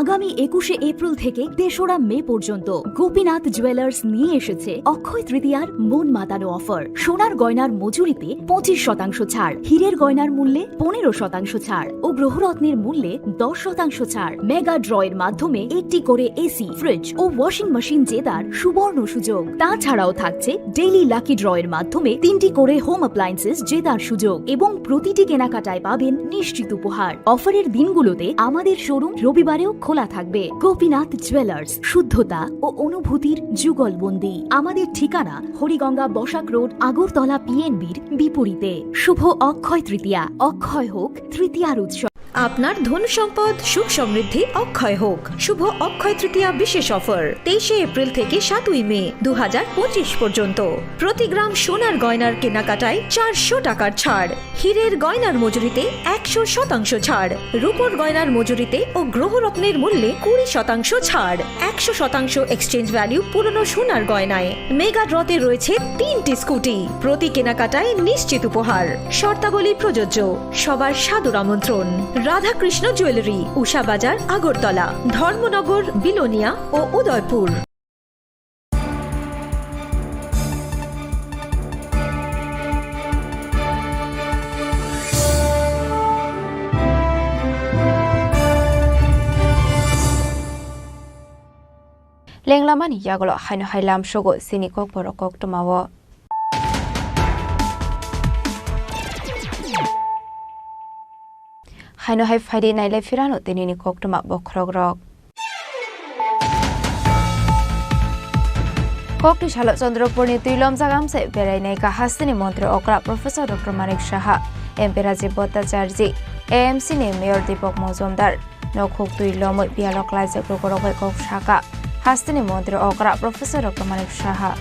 আগামী একুশে এপ্রিল থেকে তেসরা মে পর্যন্ত গোপীনাথ জুয়েলার্স নিয়ে এসেছে অক্ষয় তৃতীয়ার মন মাতানো অফার। সোনার গয়নার মজুরিতে পঁচিশ শতাংশ ছাড়, হীরের গয়নার মূল্যে পনেরো শতাংশ ছাড় ও গ্রহরত্নের মূল্যে দশ শতাংশ ছাড়। মেগা ড্রয়ের মাধ্যমে একটি করে এসি, ফ্রিজ ও ওয়াশিং মেশিন জেতার সুবর্ণ সুযোগ। তাছাড়াও থাকছে ডেইলি লাকি ড্রয়ের মাধ্যমে তিনটি করে হোম অ্যাপ্লায়েন্সেস জেতার সুযোগ এবং প্রতিটি কেনাকাটায় পাবেন নিশ্চিত উপহার। অফারের দিনগুলোতে আমাদের শোরুম রবিবারেও খোলা থাকবে। গোপীনাথ জুয়েলার্স, শুদ্ধতা ও অনুভূতির যুগলবন্দি। আমাদের ঠিকানা হরিগঙ্গা বসাক রোড, আগরতলা পিএনবির বিপরীতে। শুভ অক্ষয় তৃতীয়া, অক্ষয় হোক তৃতীয়ার উৎসব। আপনার ধন সম্পদ সুখ সমৃদ্ধি অক্ষয় হোক। শুভ অক্ষয় তৃতীয়া বিশেষ অফার, তেইশে এপ্রিল থেকে সাতই মে দু হাজার পঁচিশ পর্যন্ত। প্রতি গ্রাম সোনার গয়নার কেনাকাটায় চারশো টাকার ছাড়, হীরের গয়নার মজুরিতে একশো শতাংশ ছাড়, রূপোর গয়নার মজুরিতে ও গ্রহরত্নের মূল্যে কুড়ি শতাংশ ছাড়, একশো শতাংশ এক্সচেঞ্জ ভ্যালু পুরনো সোনার গয়নায়। মেগা ড্রতে রয়েছে তিনটি স্কুটি, প্রতি কেনাকাটায় নিশ্চিত উপহার। শর্তাবলী প্রযোজ্য। সবার সাদর আমন্ত্রণ। রাধাকৃষ্ণ জুয়েলারি, উষা বাজার, আগরতলা, ধর্মনগর, বিলোনিয়া ও Udaipur. Lenglamani yagulo haino hai lamsogo chini kokborok koktwmao. Haino hai phaidi nailai phirano tinini koktwma bokhorokrok. Kokti salo Chandrapurni twi lomjak amchai berai naikha hasteni montri okra Professor Doctor Manik Saha, M P Rajiv Bhattacharjee, A M C ni Mayor Deepak Majumdar. Nokhuk twi lomwi biyalo klaijak lukurok bai kok sakha hasteni montri okra Professor Doctor Manik Saha.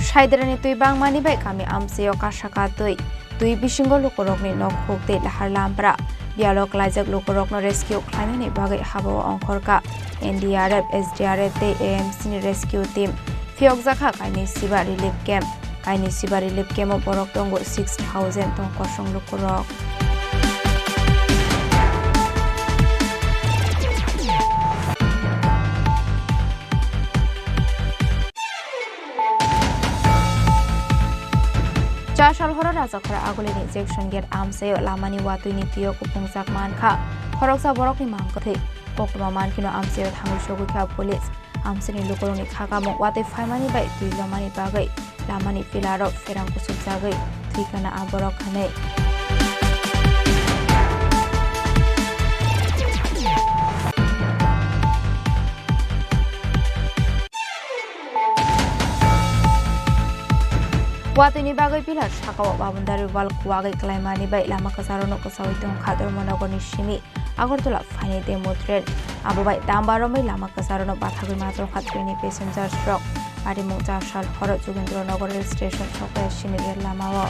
Saidrani twi bangmani bai kami amchaio kasaka twi. Twi bisingo lukurokni nokhuk tei lahar lampra. Biyalo klaijak lukurokno rescue khlainani bagwi habao ongkhorkha N D R F, S D R F tei A M C ni rescue team. Phiyokjakha kainwi siba relief camp. Kainwi siba relief camp o borok tongo six thousand tong kosong lukurok. Rajakhor Agulini Junction Gate amchaio lamani watwini twiyo kupungjak mankha khoroksa borokni mangkwthwi. Koktwma mankheno amchaio thangwi sogwikha police. Amchaini lukurokni khakamung watwi phaimani bai twi lomani bagwi lamani pillarrok pherang kuchukjagwi thwikha a borok hwnwi. Watwini bagwi pillar sakao boundary wall kuwagwi klaimani bai lama kwcharokno kwchaui tongkha Dharmanagarni simi Agartala phaini demo train. Abo bai damba romwi lama kwcharokno bathagwi ma tongkha trainni passengers rok. Patimung Chasal horo Jogendra Nagar rail station sokya sini rail lamao.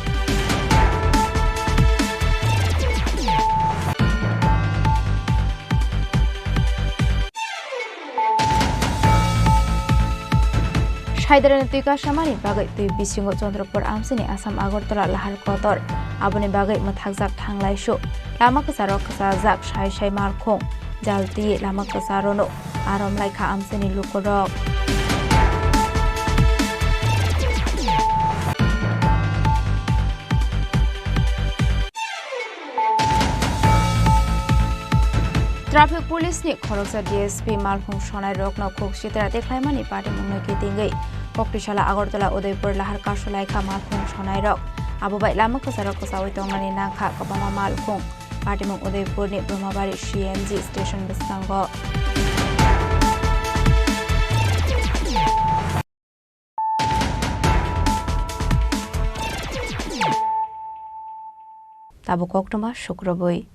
Saidarani twi kasamani bagwi twi bisingo Chandrapur amchaini Assam Agartala lahar kotor. Aboni bagwi mwthakjak thanglaisu. Lama kwcharo kwchajak sai sai malkhung. Jal twi lama kwcharono arom laikha amchaini lukurok. Traffic Police ni khoroksa D S P malkhung sonai rokno khuk sitra tikhlaimani patimungno kitingwi Koktisala Agartala Udaipur lahar kasulaikha malkhung sonai rok. Abo bai lama kwcharo kwchaui tongnani nangkha kwbangma malkhung. Patimung Udaipur ni Brahmabari C N G station bwskango. Tabuk koktwma sukrubwi.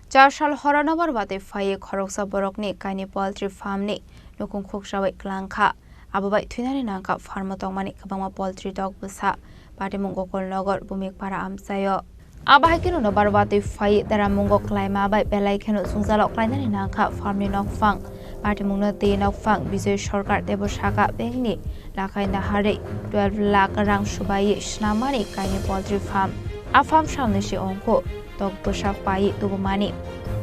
Chasal horo nobar watwi phaiwi khoroksa borokni kainwi poultry farm ni nukhung khuksaui kwlangkha. Abo bai thwinani nangkha farm o tongmani kwbangma poultry dok bwsa. Patimung Gokulnagar Bhumikpara amchaio. Abo hai kheno nobar watwi phai deramungo klaima bai belai kheno jwngjalo klainani nangkha farm ni nokphang. Patimungno twi nokphang Bijoy Sarkar teibo saka bank ni lakhai naharwi twelve lakh rang subaiwi swnamani kainwi poultry farm. A farm samni se ongkho tok bwsa paiwi tubumani.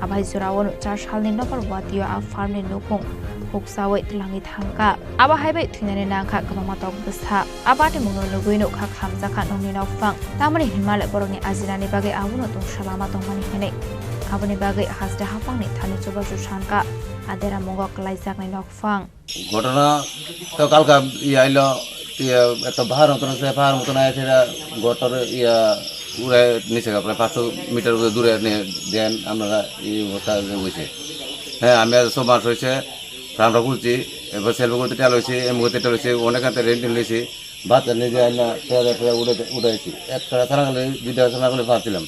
Abai jorao no char salni nobar watio a farm ni nukhung khuksaui twlangwi thangkha. Abo hai bai thwinani nangkha kwbangma tok bwsa. A patimungno nugwi nukha khamjakha nokni nokphang. Tamoni hinmale borokni ajinani bagwi abono tongsa lama tongmani hinwi. Aboni bagwi haste haphangni thani chubachu sankha. A deramungo kwlaijaknai nokphang. ঘটনা তো কালকা ইয়ে আইলো, ইয়ে এত ভার মতন আছে, ভার মতন আছে, এরা গতর ইয়ে উড়ে নিচে গা, প্রায় পাঁচশো মিটার দূরে নিয়ে দেন, আপনারা এই অবস্থা হয়েছে। হ্যাঁ, আমি আজ সব মাস হয়েছে, আমরা খুলছি, এবার সেলফ করতে টেল হয়েছে, এম করতে টেল হয়েছে, অনেক হাতে রেন্ট নিয়েছি, বাচ্চা নিজে আইনা, ফেরা ফেরা উঠে, উঠাইছি। একটা থানা গেলে, দুইটা থানা গেলে পারছিলাম।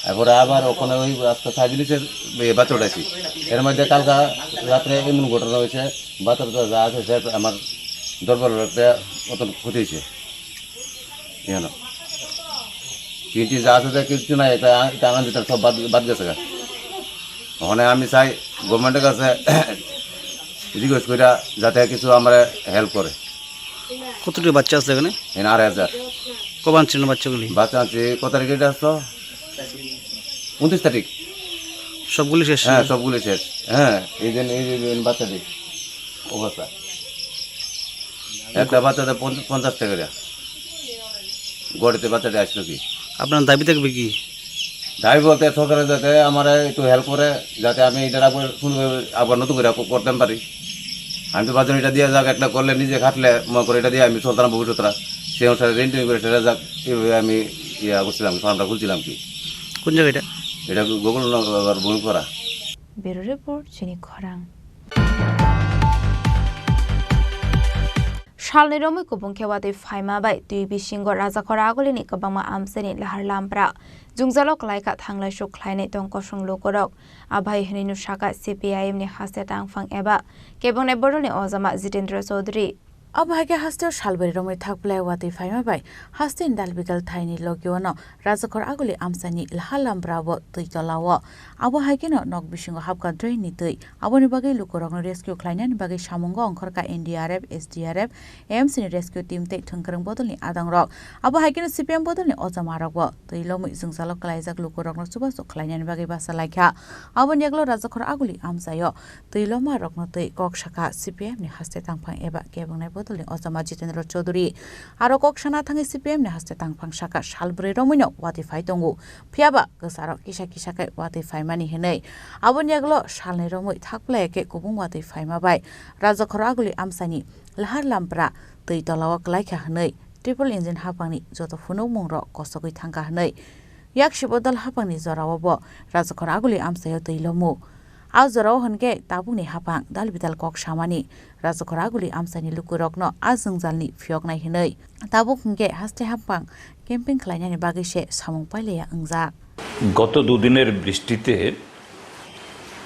এরপরে আবার ওখানে ওই আজকে সাত দিন হচ্ছে, এ, বাচ্চা উঠাইছি। এর মধ্যে কালকা রাত্রে এমন ঘটনা হয়েছে, বাচ্চা টাচ্চা যা আছে, সব আমার দশ বারো লাখ টাকা মতন ক্ষতি হয়েছে। জানো? তিন তিন যা আছে, তা কিচ্ছু নাই, এটা, এটা আনন্দ দিতে সব বাদ, বাদ গেছে গা। ওখানে আমি চাই গভর্নমেন্টের কাছে রিকোয়েস্ট করি যাতে কিছু আমরা হেল্প করে। কতটি বাচ্চা আছে এখানে? এখানে আড়াই হাজার। কবে আনছিলেন বাচ্চাগুলি? বাচ্চা আনছি, কত তারিখে এটা আসতো? উনত্রিশ তারিখ। সবগুলি শেষ? হ্যাঁ, সবগুলি শেষ। হ্যাঁ, এই যে, এই যে, এই বাচ্চাটি অবস্থা। একটা বাচ্চাতে পঞ্চ-, পঞ্চাশ টাকা করে। গড়িতে বাচ্চাটি আসলো কি? আপনার দাবি থাকবে কি? দাবি বলতে সরকারে যাতে আমার একটু হেল্প করে, যাতে আমি এটা আবার সুন্দর, আবার নতুন করে করতে পারি। আমি তো ভাবছিলাম এটা দিয়ে যাক, একটা করলে নিজে খাটলে মনে করে এটা দিয়ে আমি চলতাম ভবিষ্যৎটা। সেই অনুসারে রেন্ট করে সেটা যাক, এইভাবে আমি ইয়া করছিলাম, ফার্মটা খুলছিলাম কি। কোন জায়গা এটা? এটা গোকুলনগর ভূমিপাড়া। Bureau Report, Chini Khorang. Salni romwi kubung khe watwi phaima bai twi bisingo Rajakhor Agulini kwbangma amchaini lahar lampra jwngjalo kwlaikha thanglaisu khlainai tong kosong lukurok. Abai hwnwi no saka C P I M ni haste tangphang eba kebongnai bodolni ojama Jitendra Chaudhary. Abo hai khe hasteo salbari romwi thak belai watwi phaima bai hasteni dal bidal thaini logio no Rajakhor Aguli amchaini lahar lampra bo twi tola o. Abo hai kheno nok bisingo hapkha drain ni twi. Aboni bagwi lukurokno rescue khlainani bagwi samungo ongkhorkha N D R F, S D R F, M C ni rescue team tei thwngkwrwng bodolni adangrok. Abo hai kheno C P M bodolni ojamarokbo twi lomwi jwngjalo kwlaijak lukurokno chubachu khlainani bagwi bachalaikha. Aboni yagulo Rajakhor Aguli amchaio twi lomarokno twi kok sakha C P M ni haste tangphang eba kebongnai bodol Tolni Ochoma Jitendra Chaudhary. Aro kok sana thangwi C P M ni haste tangphang saka sal bwrwi romwino watwi phai tongo. Phiyaba kwcharo kisa kisa khe watwi phaimani hinwi. Aboni yagulo salni romwi thakplai khe kubung watwi phaima bai Rajakhor Aguli amchaini lahar lampra twi tolao kwlaikha hinwi triple engine hapangni joto phunukmungrok kosogwi thangkha hinwi. Yaksi bodol hapangni jorao bo Rajakhor Aguli amchaio twi lomu. A jorao hwnkhe tabukni hapang dal bidal kok samani Rajakhor Aguli amchaini lukurokno a jwngjalni phiyoknai hinwi. Tabuk hwnkhe haste hapang camping khlainani bagwi se samung pailaiya wngjak. গত দুদিনের বৃষ্টিতে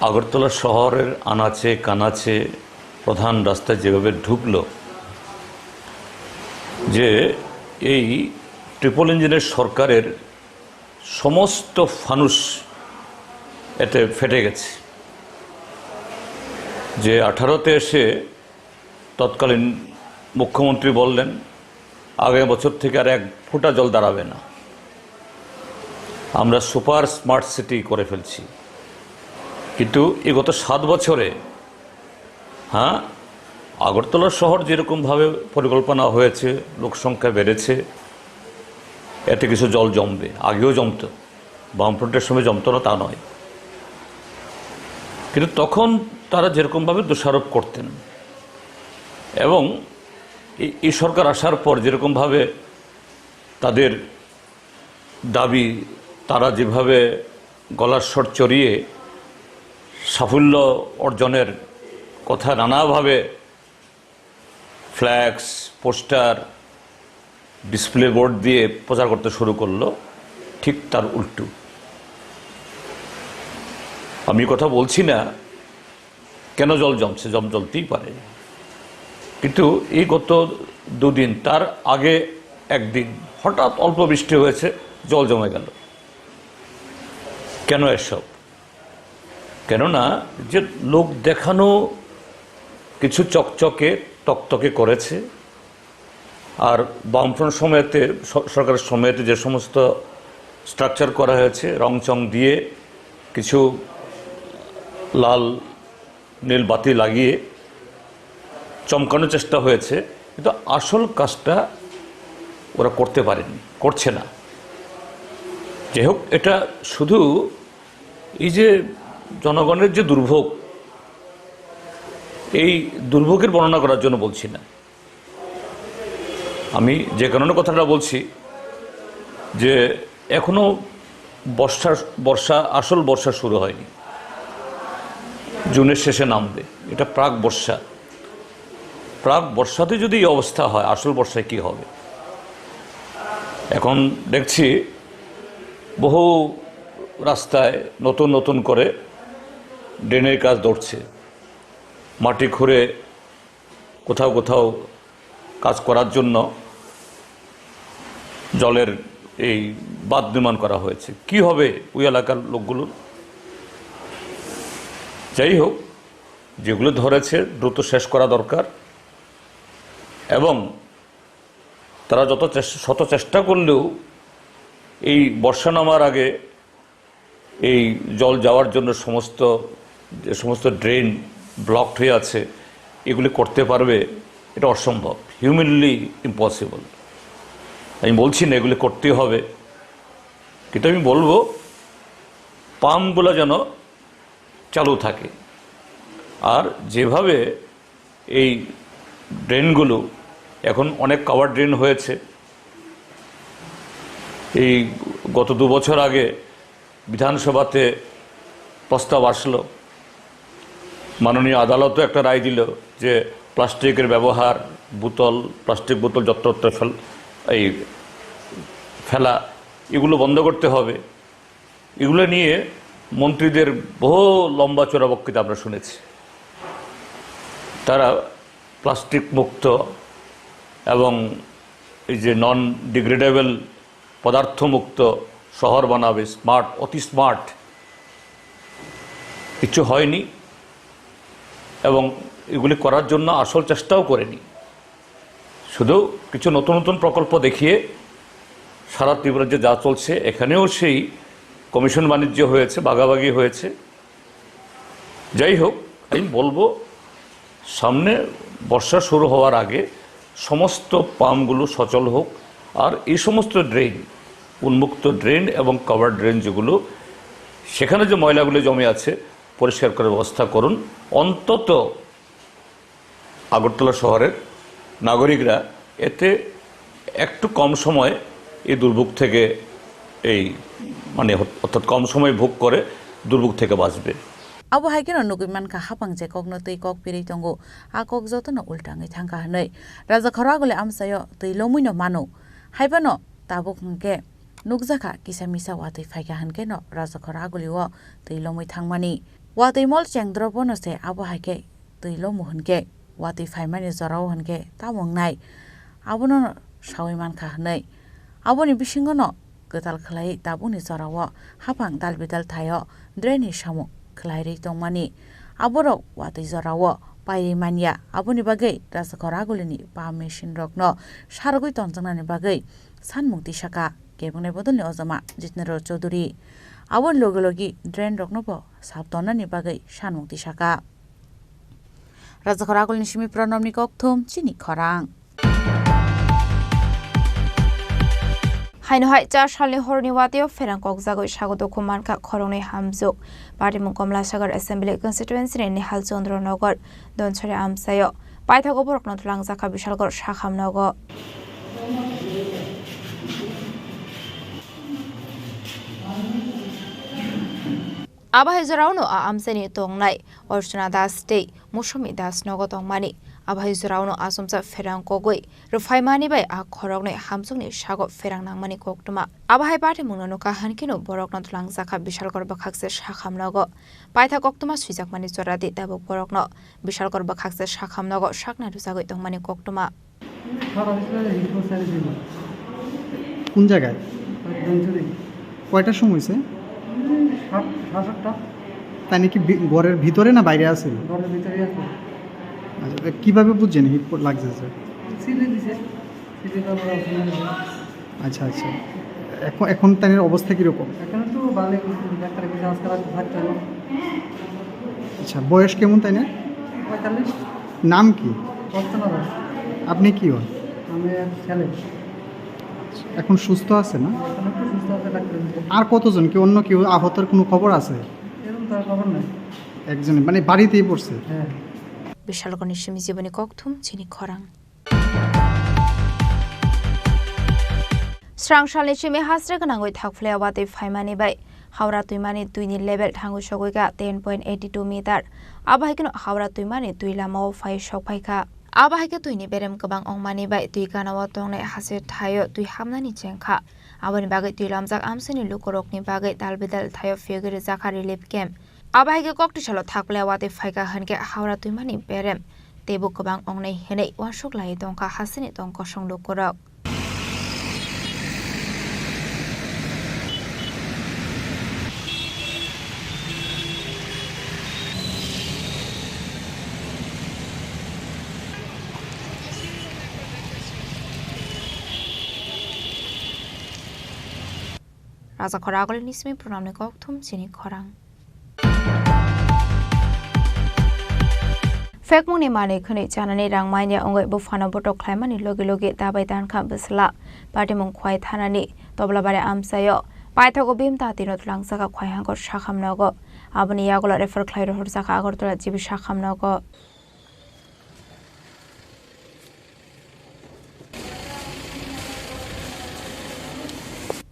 আগরতলা শহরের আনাচে কানাচে প্রধান রাস্তায় যেভাবে ঢুকলো, যে এই ট্রিপল ইঞ্জিনের সরকারের সমস্ত ফানুস এতে ফেটে গেছে। যে আঠারোতে এসে তৎকালীন মুখ্যমন্ত্রী বললেন, "আগামী বছর থেকে আর এক ফোঁটা জল দাঁড়াবে না, আমরা সুপার স্মার্ট সিটি করে ফেলছি।" কিন্তু এই গত সাত বছরে, হ্যাঁ, আগরতলা শহর যেরকমভাবে পরিকল্পনা হয়েছে, লোকসংখ্যা বেড়েছে, এতে কিছু জল জমবে, আগেও জমতো, বামফ্রন্টের সময় জমতো না তা নয়, কিন্তু তখন তারা যেরকমভাবে দোষারোপ করতেন এবং এই, এই সরকার আসার পর যেরকমভাবে তাদের দাবি, তারা যেভাবে গলার স্বর চড়িয়ে সাফল্য অর্জনের কথা নানাভাবে ফ্ল্যাক্স, পোস্টার, ডিসপ্লে বোর্ড দিয়ে প্রচার করতে শুরু করলো, ঠিক তার উল্টো। আমি কথা বলছি না কেন জল জমছে, জম জমতেই পারে, কিন্তু এই গত দুদিন, তার আগে একদিন হঠাৎ অল্প বৃষ্টি হয়েছে, জল জমে গেল। কেন এসব? কেননা যে লোক দেখানো কিছু চকচকে তকতকে করেছে, আর বামফ্রন্ট সময়তে, স-, সরকারের সময়তে যে সমস্ত স্ট্রাকচার করা হয়েছে, রং চং দিয়ে কিছু লাল নীল বাতি লাগিয়ে চমকানোর চেষ্টা হয়েছে, কিন্তু আসল কাজটা ওরা করতে পারেনি, করছে না। যাই হোক, এটা শুধু এই যে জনগণের যে দুর্ভোগ, এই দুর্ভোগের বর্ণনা করার জন্য বলছি না। আমি যে কারণে কথাটা বলছি যে এখনো বর্ষা, বর্ষা, আসল বর্ষা শুরু হয়নি, জুনের শেষে নামবে, এটা প্রাক বর্ষা। প্রাক বর্ষাতে যদি এই অবস্থা হয়, আসল বর্ষায় কি হবে? এখন দেখছি বহু রাস্তায় নতুন নতুন করে ড্রেনের কাজ ধরছে, মাটি খুঁড়ে কোথাও কোথাও কাজ করার জন্য জলের এই বাঁধ নির্মাণ করা হয়েছে। কি হবে ওই এলাকার লোকগুলোর? যাই হোক, যেগুলো ধরেছে দ্রুত শেষ করা দরকার, এবং তারা যত চেষ্টা, শত চেষ্টা করলেও এই বর্ষা নামার আগে এই জল যাওয়ার জন্য সমস্ত, যে সমস্ত ড্রেন ব্লকড হয়ে আছে, এগুলি করতে পারবে, এটা অসম্ভব, হিউম্যানলি ইম্পসিবল। আমি বলছি না এগুলি করতেই হবে, কিন্তু আমি বলবো পাম্পগুলো যেন চালু থাকে। আর যেভাবে এই ড্রেনগুলো, এখন অনেক কাভার ড্রেন হয়েছে, এই গত দু বছর আগে বিধানসভাতে প্রস্তাব আসলো, মাননীয় আদালতও একটা রায় দিল যে প্লাস্টিকের ব্যবহার, বোতল, প্লাস্টিক বোতল যত্রতত্র ফেল-, এই ফেলা, এগুলো বন্ধ করতে হবে। এগুলো নিয়ে মন্ত্রীদের বহু লম্বা চড়া বক্তৃতা আমরা শুনেছি। তারা প্লাস্টিক মুক্ত এবং এই যে নন ডিগ্রেডেবল পদার্থ মুক্ত শহর বানাবে, স্মার্ট, অতি স্মার্ট। কিচ্ছু হয়নি এবং এগুলি করার জন্য আসল চেষ্টাও করেনি। শুধু কিছু নতুন নতুন প্রকল্প দেখিয়ে সারা ত্রিপুরার যে যা চলছে, এখানেও সেই কমিশন বাণিজ্য হয়েছে, ভাগাভাগি হয়েছে। যাই হোক, আমি বলবো, সামনে বর্ষা শুরু হওয়ার আগে সমস্ত পাম্পগুলো সচল হোক, আর এই সমস্ত ড্রেন, উন্মুক্ত ড্রেন এবং কভার ড্রেন যেগুলো, সেখানে যে ময়লাগুলো জমে আছে, পরিষ্কার করার ব্যবস্থা করুন। অন্তত আগরতলা শহরের নাগরিকরা এতে একটু কম সময় এই দুর্ভোগ থেকে, এই মানে অর্থাৎ কম সময় ভোগ করে দুর্ভোগ থেকে বাঁচবে। Abo hai kheno nugwi mankha, haphang je kokno twi kok pirwi tongo, a kok jotono ultangwi thangkha hwnwi. Rajakhor Aguli amchaio twi lomwino mano. Haiphano tabuk hwnkhe nukjakha kisa misa watwi phaikha hwnkhe no Rajakhor Aguli o twi lomwi thangmani. Watwi mol chengdrobono se abo hai khe twi lomu hwnkhe, watwi phaimani jorao hwnkhe tamo wngnai, abono saui mankha hwnwi. Aboni bisingono kwtal khlaiwi tabukni jorao haphang dal bidal thaio drainni samung khlairwi tongmani. Aborok watwi jorao paiwi manya, aboni bagwi Rajakhor Agulini pump machine rokno sarogwi tonjaknani bagwi sanmung tisaka kebengni bodolni ojama Jitendra Chaudhury. Aboni logi logi drain roknobo sap tonnani bagwi sanmung tisaka. Rajakhor Agulini simi Pranobni kokthum chini khorang. Haino hai char salni horni watio pherang kokjagwi sago dukhu mankha khoroknwi hamjwk. Patimung Komlasagar Assembly Constituency ni Nihal Chandra Nagar Donsari amchaio paithago borokno twlangjakha Bishalgarh sakham nogo. Abo hai jorao no a amchaini tongnai Archana Das tei Mosumi Das nogo tongmani. Abo hai jorao no achomsa pherang kogwi rwphaimani bai a khoroknwi hamjwkni sago pherang nangmani koktwma. Abo hai patimungno nukha hwn kheno borokno twlangjakha Bishalgarh bwkhakse sakham nogo. Paitha koktwma swijakmani joradi tabuk borokno Bishalgarh bwkhakse sakham nogo sakna rwjagwi tongmani koktwma. সারা দেশে হিট করছে আমি দিন। কোন জায়গায়? ধনচুরি। কয়টার সময় হয়েছে? সাত, সাড়ে সাতটা। তাই নাকি ভি-, ঘরের ভিতরে না বাইরে আছে? ঘরের ভিতরে আছে। আচ্ছা, তা কিভাবে বুঝছেন হিট পড়-, লাগছে, স্যার? সিলি দিছে। সিলি তারপরে ওখানে দিছে। আচ্ছা, আচ্ছা। এখন, এখন তাই অবস্থা কিরকম? এখন তো ভালোই, ডাক্তার কাছে আজকে রাতে থাকতে হবে। আচ্ছা, বয়স কেমন তাই না? পঁয়তাল্লিশ। নাম কি? রচনা দাস। আপনি কি হন? আমি এক ছেলে। এখন সুস্থ আছে না? এখন একটু সুস্থ আছে, ডাক্তার দেখাচ্ছি। আর কতজন, কি অন্য কেউ আহতর কোনো খবর আছে? এরকম তার খবর নাই। একজনই, মানে বাড়িতেই পড়ছে? হ্যাঁ। Bishalgarhni simi jiboni kokthum chini khorang. Srang salni simi hasre gwnangwi thakphlai watwi phaimani bai Howrah twimani twini level thangwi sogwi kha ten point eighty two meter. Abo hai kheno Howrah twimani twi lamao phai sok phai kha. Abo hai khe twini berem kwbang wngmani bai twi ganao tongnai hase thaio twi hamnani cheng kha. Aboni bagwi twi lamjak amchaini lukurokni bagwi dal bidal thaio phiyogwi rijak kha relief camp. Abo hai khe koktisalo thakphlai watwi phaikha hwnkhe Howrah twimani berem teibo kwbang wngnai hwnwi uansuk laiwi tongkha hasini tong kosong lukurok. Rajakhor Agulini simi Pranobni kokthum chini khorang. Phekmungni manwi khwnwi chanani rang manya wngwi buphano botok khlaimani logi logi dabai tankha bwsla. Patimung Khwai thanani Toblabari amchaio paithago bim tatino twlangjakha Khwai hangkor sakham nogo. Aboni yagulo refer khlai rohorjakha Agartala G B sakham nogo.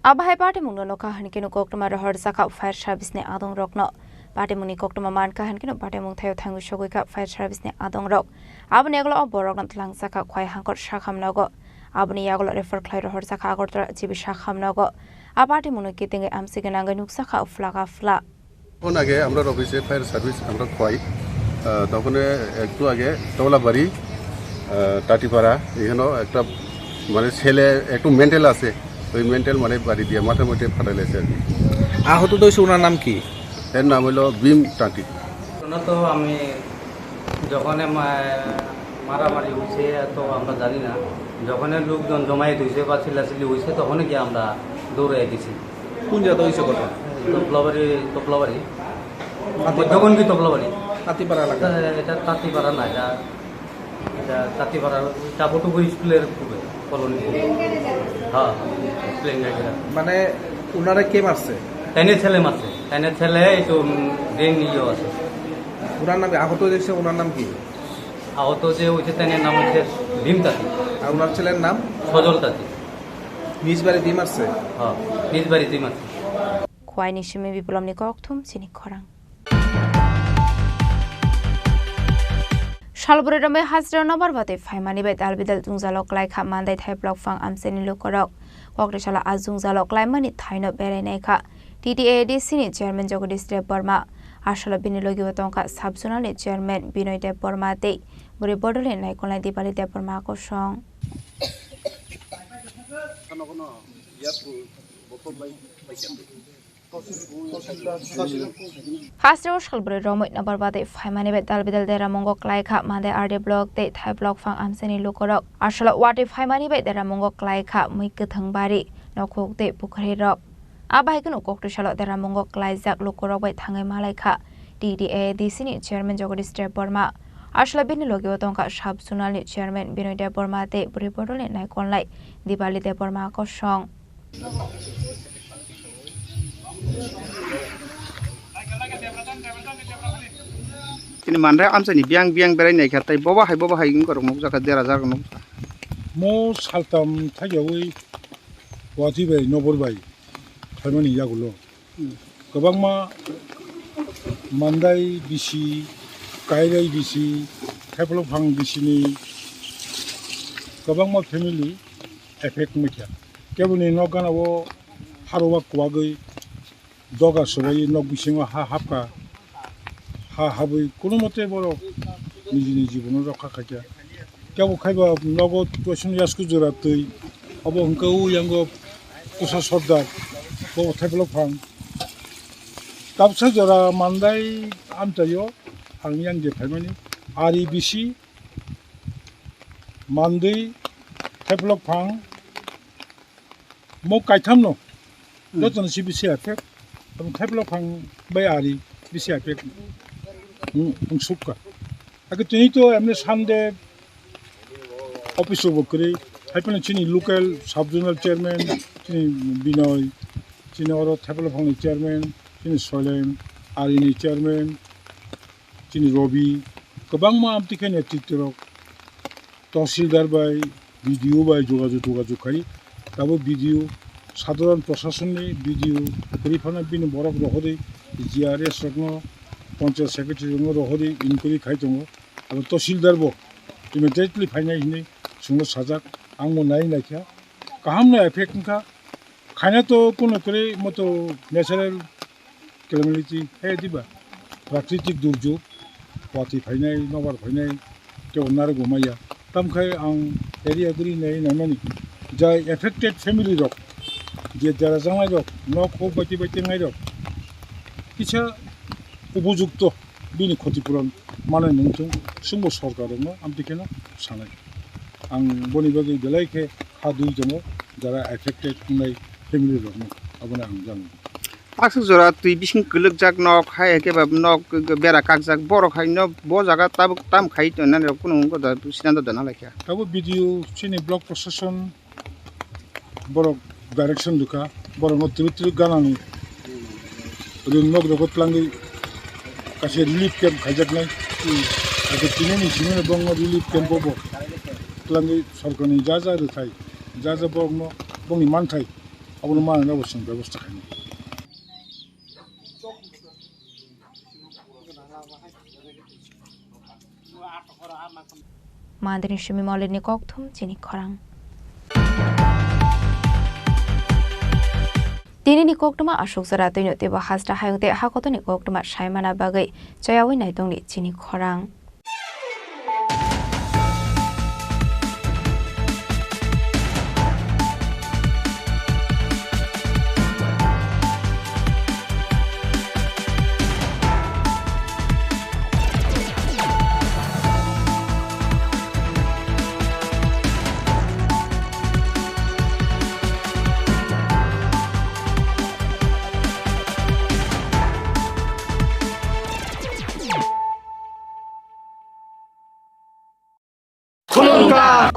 Abo hai patimungno nokha hwnkhe no koktwma rohorjakha fire service ni adongrokno. Patimungni koktwma mankha hwnkhe no patimung thaio thangwi sogwi kha fire service ni adongrok. Aboni yagulo o borokno twlangjakha Khwai hangkor sakham nogo. Aboni yagulo refer khlai rohorjakha Agartala G B sakham nogo. A patimungno kitingwi amchigwi nangwi nukjakha phlaka phla. অনেক আগে আমরার অফিসে fire service আমরা খোয়াই। আহ, তখন একটু আগে তবলাবাড়ি, আহ, টাটিপাড়া, এখানেও একটা মানে ছেলে একটু মেন্টাল আছে, ওই মেন্টাল মানে বাড়ি দিয়ে মাথার মধ্যে ফাটাই লাগছে আর কি। আহত তো হয়েছে, ওনার নাম কি? এর নাম হলো ভীম টাটি। ঘটনা তো আমি যখন মা-, মারামারি হয়েছে তো আমরা জানি না, যখন লোকজন জমায়েত হয়েছে বা চিল্লাচিল্লি হয়েছে তখনই গিয়ে আমরা দৌড়ে গেছি। কোন জায়গাতে হয়েছে ঘটনা? তবলাবাড়ি, তবলাবাড়ি। হাতিপাড়া। মধ্যগণকি তবলাবাড়ি। হাতিপাড়া এলাকা। এটা, এটা হাতিপাড়া না, এটা তাঁতিপাড়ার চাপটুকু স্কুলের পূর্বে কলোনি। হ্যাঁ, প্লেন গাড়িরা। মানে, ওনারা কে মারছে? তাইনের ছেলে মারছে। তাইনের ছেলে এই তো, উম, গ্যাং ইয়ে আছে। ওনার নাম কি? আহত যে হয়েছে, ওনার নাম কি? আহত যে হয়েছে, তাইনের নাম হচ্ছে ভীম তাঁতি। আর ওনার ছেলের নাম? সজল তাঁতি। নিজ বাড়িতেই মারছে? হ্যাঁ, নিজ বাড়িতেই মারছে। Khwai ni simi Biplopni kokthum chini khorang. Salbrwi romwi hasteo nobar batwi phaimani bai dalbidal jwngjalo klaikha Mandai Thaiplok phang amchaini lukurok. Kokri salo a jwngjalo klaimani thaino berai naikha T T A A D C ni chairman Jagadish Debbarma. Asalo bini logi o tongkha sub zonal ni chairman Binoy Debbarma tei bwrwi bodolni naikolnai Dipali Debbarma kosong. Hasteo salbrwi romwi nobar batwi phaimani bai dalbidal deramungo klaikha Mandai R D block tei Thaiplok phang amchaini lukurok. Asalo watwi phaimani bai deramungo klaikha mui kwthwng bari, nokhuk tei pukhwrwi rok. A bahai kheno kokri salo deramungo klaijak lukurok bai thangwi malaikha T T A A D C ni chairman Jagadish Debbarma. Asalo bini logi o tongkha sub zonal ni chairman Binoy Debbarma tei bwrwi bodolni naikolnai Dipali Debbarma kosong. Chini Mandai amchaini biyang biyang berai naikha, tei bobo hai, bobo hai wngkha rok nukjakha, derajak nukjakha. Mo saltam thaijawi watwi bai nobor bai phaimani yagulo. Kwbangma Mandai bisi, Kairai bisi, Thaiplok phang bisini kwbangma family effect wngkha. Keboni nok gana o harwa kwbagwi doga swbai nok bisingo ha hapkha. Ha habwi kono mote borok nijini jibono rokha khaikha. Kebo khaiba nogo toisong yasku jora twi, obo hwnkhe o yango Kusa Sordar, bo Thaiplok phang. Tabsa jora Mandai amchaio ang yang je phaimani, ari bisi, Mandai, Thaiplok phang, mo kaithamno, hmm, jotono si bisi effect, tamo Thaiplok phang bai ari bisi effect, hmm, wng sukha. Ake tini to emne Sunday office o bo kwrwi, hai phano chini local sub zonal chairman, chini Binoy, chini oro Thaiplok phangni chairman, chini Soilem, arini chairman, chini Robi, kwbangma amtwi khe netritwrok, Tahsildar bai, B D O bai jogajog, jogajog khai, tabo B D O, sadharon prosasonni B D O kwrwi phano bini borok rohorwi G R S rokno, Panchayat Secretary rokno rohorwi inquiry khai tongo. Abo Tahsildar bo immediately phainai hinwi chwngno sajak, ang bo nai naikha, kaham no effect wngkha. Khaina to kuno kwrwi moto natural calamity hai diba, prakritik durjog, watwi phainai, nobar phainai, tei narwgwi maya. Tamkhai ang area guri nai naimani, jai affected family rok, je dera jangnai rok, nok hok baiti baiti wngnai rok, kisa upojukto bini khoti puron manai nung thung, chwngbo sorkar rokno amtwi kheno sanai. Ang boni bagwi belai khe kha dui tongo, jara affected wngnai family rokno, abono ang jano. Aswk jora twi bising kwlwkjak nok, hai khe ba nok bera kakjak, borok hai no bo jaga tabuk tam khai tongnani rok, kunu wngkha da, sinanda da nalaikha. Tabuk B D O chini block proshashon borok direction rwkha, borokno twrwk twrwk ganani rwng nok rwgo twlangwi kaisa relief camp khaijaknai. Abo tinini simi bongno relief camp o bo twlangwi sorkarni ja ja rwthai, ja ja borokno bongni manthai, abono manwi abo chwng bebosta khainai. Mandini simi molini kokthum chini khorang. Tinini koktwma aswk jora twino teibo hasta hayung tei hakotoni koktwma saimana bagwi chayawi naitongni chini khorang.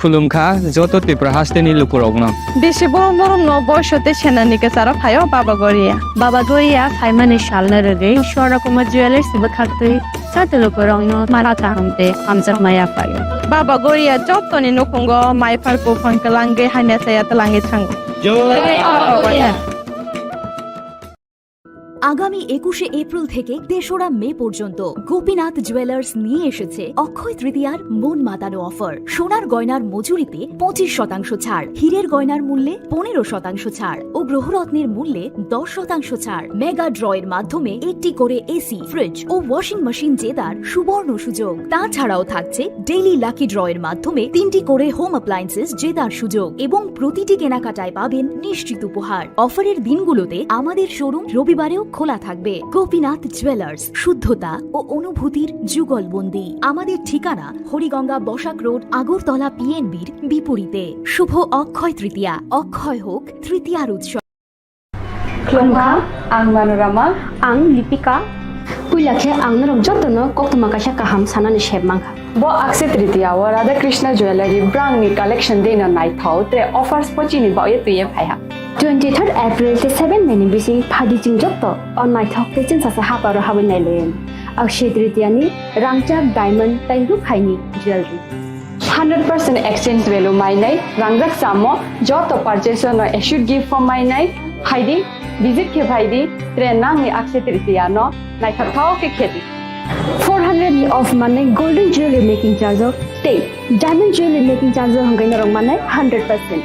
Khulumkha joto Tripura hasteni lukurokno. Bisi borok norokno boiso tei senani kwcharo phaio Baba Goria. Baba Goria phaimani salno rwgwi Swarnakumar Jewellers bwkhaktwi joto lukurokno mara kaham tei hamjakma yaphaio. Baba Goria jotoni nukhungo maiphar buphang kwlangwi hamya chaya twlangwi thango. Jai Baba Goria. আগামী একুশে এপ্রিল থেকে তেসরা মে পর্যন্ত গোপীনাথ জুয়েলার্স নিয়ে এসেছে অক্ষয় তৃতীয়ার মন মাতানো অফার। সোনার গয়নার মজুরিতে পঁচিশ শতাংশ ছাড়, হীরের গয়নার মূল্যে পনেরো শতাংশ ছাড় ও গ্রহরত্নের মূল্যে দশ শতাংশ ছাড়। মেগা ড্র এর মাধ্যমে একটি করে এসি, ফ্রিজ ও ওয়াশিং মেশিন জেতার সুবর্ণ সুযোগ। তাছাড়াও থাকছে ডেইলি লাকি ড্র এর মাধ্যমে তিনটি করে হোম অ্যাপ্লায়েন্সেস জেতার সুযোগ এবং প্রতিটি কেনাকাটায় পাবেন নিশ্চিত উপহার। অফারের দিনগুলোতে আমাদের শোরুম রবিবারেও খোলা থাকবে। গোপীনাথ জুয়েলার্স, শুদ্ধতা ও অনুভূতির যুগলবন্দি। আমাদের ঠিকানা হরিগঙ্গা বসাক রোড, আগরতলা পিএনবির বিপরীতে। শুভ অক্ষয় তৃতীয়া, অক্ষয় হোক তৃতীয়ার উৎসব। Khulumkha, ang Manorama. Ang Lipika. Puila khe ang norok jotono koktwma kaisa kaham sanani sep mankha. Bo Akshaya Tritiya o Radha Krishna Jewellery brangni collection dino naithok, tre offers bo chini bagwi twiwi phaiha. Twenty third April tei seven May ni bising phaidi chwng joto o naithok tei chwngsasa haparo habwi nailayan. Akshaya Tritiya ni rangchak diamond tei rukhaini jewellery. Hundred percent exchange value mainai, rangjak chamo, joto purchase no assured gift form mainai, phaidi, visit khe phaidi, tre nangni Akshaya Tritiya no naithok khe khedi. Four hundred ni off manai golden jewelry making charge o tei diamond jewelry making charge o hwnkhai norok manai hundred percent.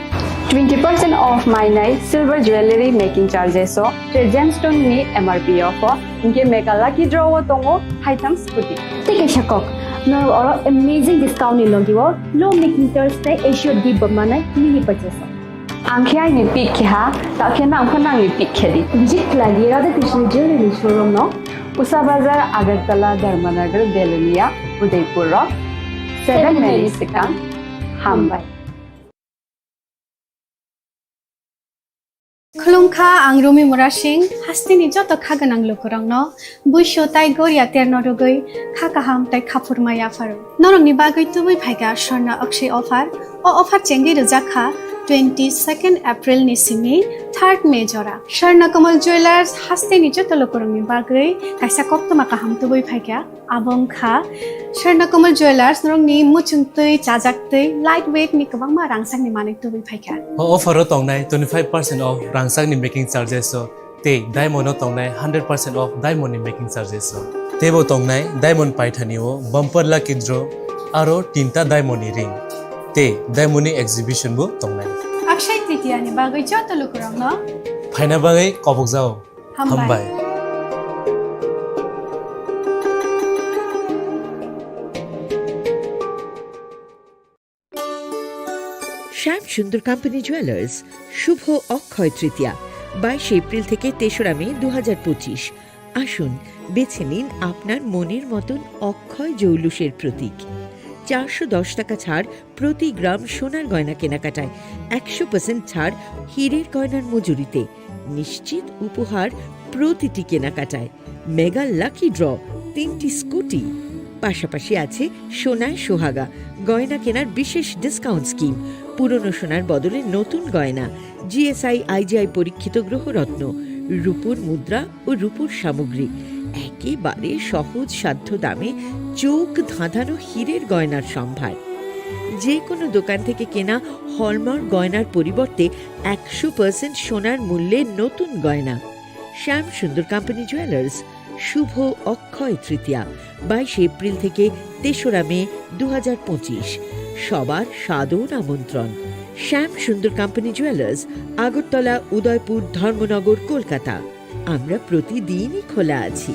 Twenty percent off mainai silver jewelry making charges o, tre gemstone ni M R P o pho, hinkhe mega lucky draw o tongo haitham scooty. Tei kaisa kok, norok oro amazing discount ni logi o low making charge tei assured gift bo manai mini purchase o. Ang khe aini pick khe ha, ta khe nang pho nangni pick khe di. Visit khlai di Radha Krishna Jewellery showroom no. Usa Bazar, Agartala, Dharmanagar, Belonia, Udaipur o seven May ni swkang. Hambai. Khulumkha, ang Rumi Murasing, hasteni joto kha gwnang lukurokno buisu tai goria terno rwgwi kha kaham tai khaphurma yapharo. Norokni bagwi tubui phaikha Swarna Akshay offer. O offer chengwi rwjak kha twenty second April ni simi third May jora. Swarna Kamal Jewellers hasteni joto lukurokni bagwi kaisa koktwma kaham tubui phaikha. Abo wngkha Swarna Kamal Jewellers, norokni muchungtwi, chajaktwi, light weight ni kwbangma rangchakni manwi tubui phaikha. O offer o tongnai twenty five percent off rangchakni making charges o tei diamond o tongnai hundred percent off diamond ni making charges o. Teibo tongnai diamond paithani o bumper lucky draw aro tinta diamond ni ring tei diamond ni exhibition bo tongnai. Akshay Tritiya ni bagwi joto lukurokno phaina bagwi kobokjao. Hambai. Hambai. শ্যাম সুন্দর company jewellers, শুভ অক্ষয় তৃতীয়া, বাইশে এপ্রিল থেকে তেসরা মে দু হাজার পঁচিশ। আসুন, বেছে নিন আপনার মনের মতন অক্ষয় জৌলুসের প্রতীক। চারশো দশ টাকা ছাড় প্রতি গ্রাম সোনার গয়না কেনাকাটায়, একশো পার্সেন্ট ছাড় হীরের গয়নার মজুরিতে, নিশ্চিত উপহার প্রতিটি কেনাকাটায়, মেগা লাকি ড্র, তিনটি স্কুটি। পাশাপাশি আছে সোনায় সোহাগা, গয়না কেনার বিশেষ ডিসকাউন্ট স্কিম, পুরনো সোনার বদলে নতুন গয়না, জিএসআই আইজিআই পরীক্ষিত গ্রহরত্ন, রূপোর মুদ্রা ও রূপোর সামগ্রী, একেবারে সহজ সাধ্য দামে চোখ ধাঁধানো হীরের গয়নার সম্ভার। যে কোনো দোকান থেকে কেনা হলমার্ক গয়নার পরিবর্তে একশো পার্সেন্ট সোনার মূল্যে নতুন গয়না। শ্যাম সুন্দর কোম্পানি জুয়েলার্স, শুভ অক্ষয় তৃতীয়া, বাইশে এপ্রিল থেকে তেসরা মে দু হাজার পঁচিশ। সবার সাদর আমন্ত্রণ। শ্যাম সুন্দর কোম্পানি জুয়েলার্স, আগরতলা, উদয়পুর, ধর্মনগর, কলকাতা। আমরা প্রতিদিনই খোলা আছি।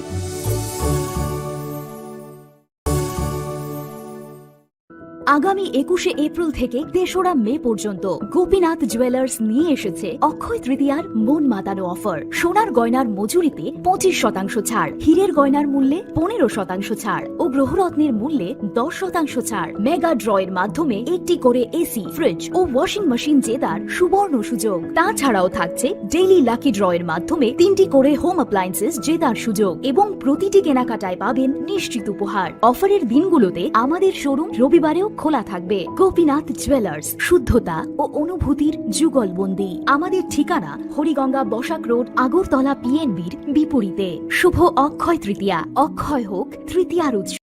আগামী একুশে এপ্রিল থেকে তেসরা মে পর্যন্ত গোপীনাথ জুয়েলার্স নিয়ে এসেছে অক্ষয় তৃতীয়ার মন মাতানো অফার। সোনার গয়নার মজুরিতে পঁচিশ শতাংশ ছাড়, হীরের গয়নার মূল্যে পনেরো শতাংশ ছাড় ও গ্রহরত্নের মূল্যে দশ শতাংশ ছাড়। মেগা ড্র এর মাধ্যমে একটি করে এসি, ফ্রিজ ও ওয়াশিং মেশিন জেতার সুবর্ণ সুযোগ। তাছাড়াও থাকছে ডেইলি লাকি ড্র এর মাধ্যমে তিনটি করে হোম অ্যাপ্লায়েন্সেস জেতার সুযোগ এবং প্রতিটি কেনাকাটায় পাবেন নিশ্চিত উপহার। অফারের দিনগুলোতে আমাদের শোরুম রবিবারেও খোলা থাকবে। গোপীনাথ জুয়েলার্স, শুদ্ধতা ও অনুভূতির যুগলবন্দি। আমাদের ঠিকানা হরিগঙ্গা বসাক রোড, আগরতলা পিএনবির বিপরীতে। শুভ অক্ষয় তৃতীয়া, অক্ষয় হোক তৃতীয়ার উৎসব।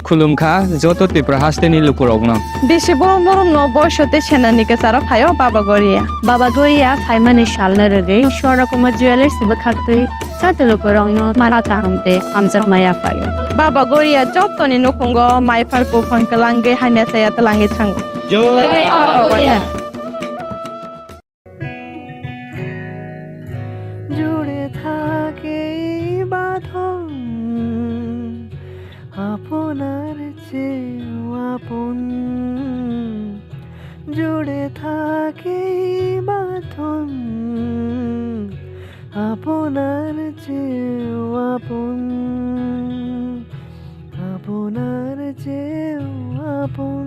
Khulumkha joto Tripura hasteni lukurokno. Bisi borom borom no boisote senani kwcharo phaio Baba Goria. Baba Goria phaimani salno rwgwi Swarna Kumar Jewellers bwkhaktwi joto lukurokno mara kaham tei hamjakma yaphaio. Baba Goria jotoni nukhungo mai phar buphang kwlangwi hamya chaya twlangwi thango. জয় বাবা গরিয়া। জুড়ে থাকে এই বাঁধন আপনার চেয়েও আপন। জুড়ে থাকে এই বাঁধন আপনার চেয়েও আপন, আপনার চেয়েও আপন।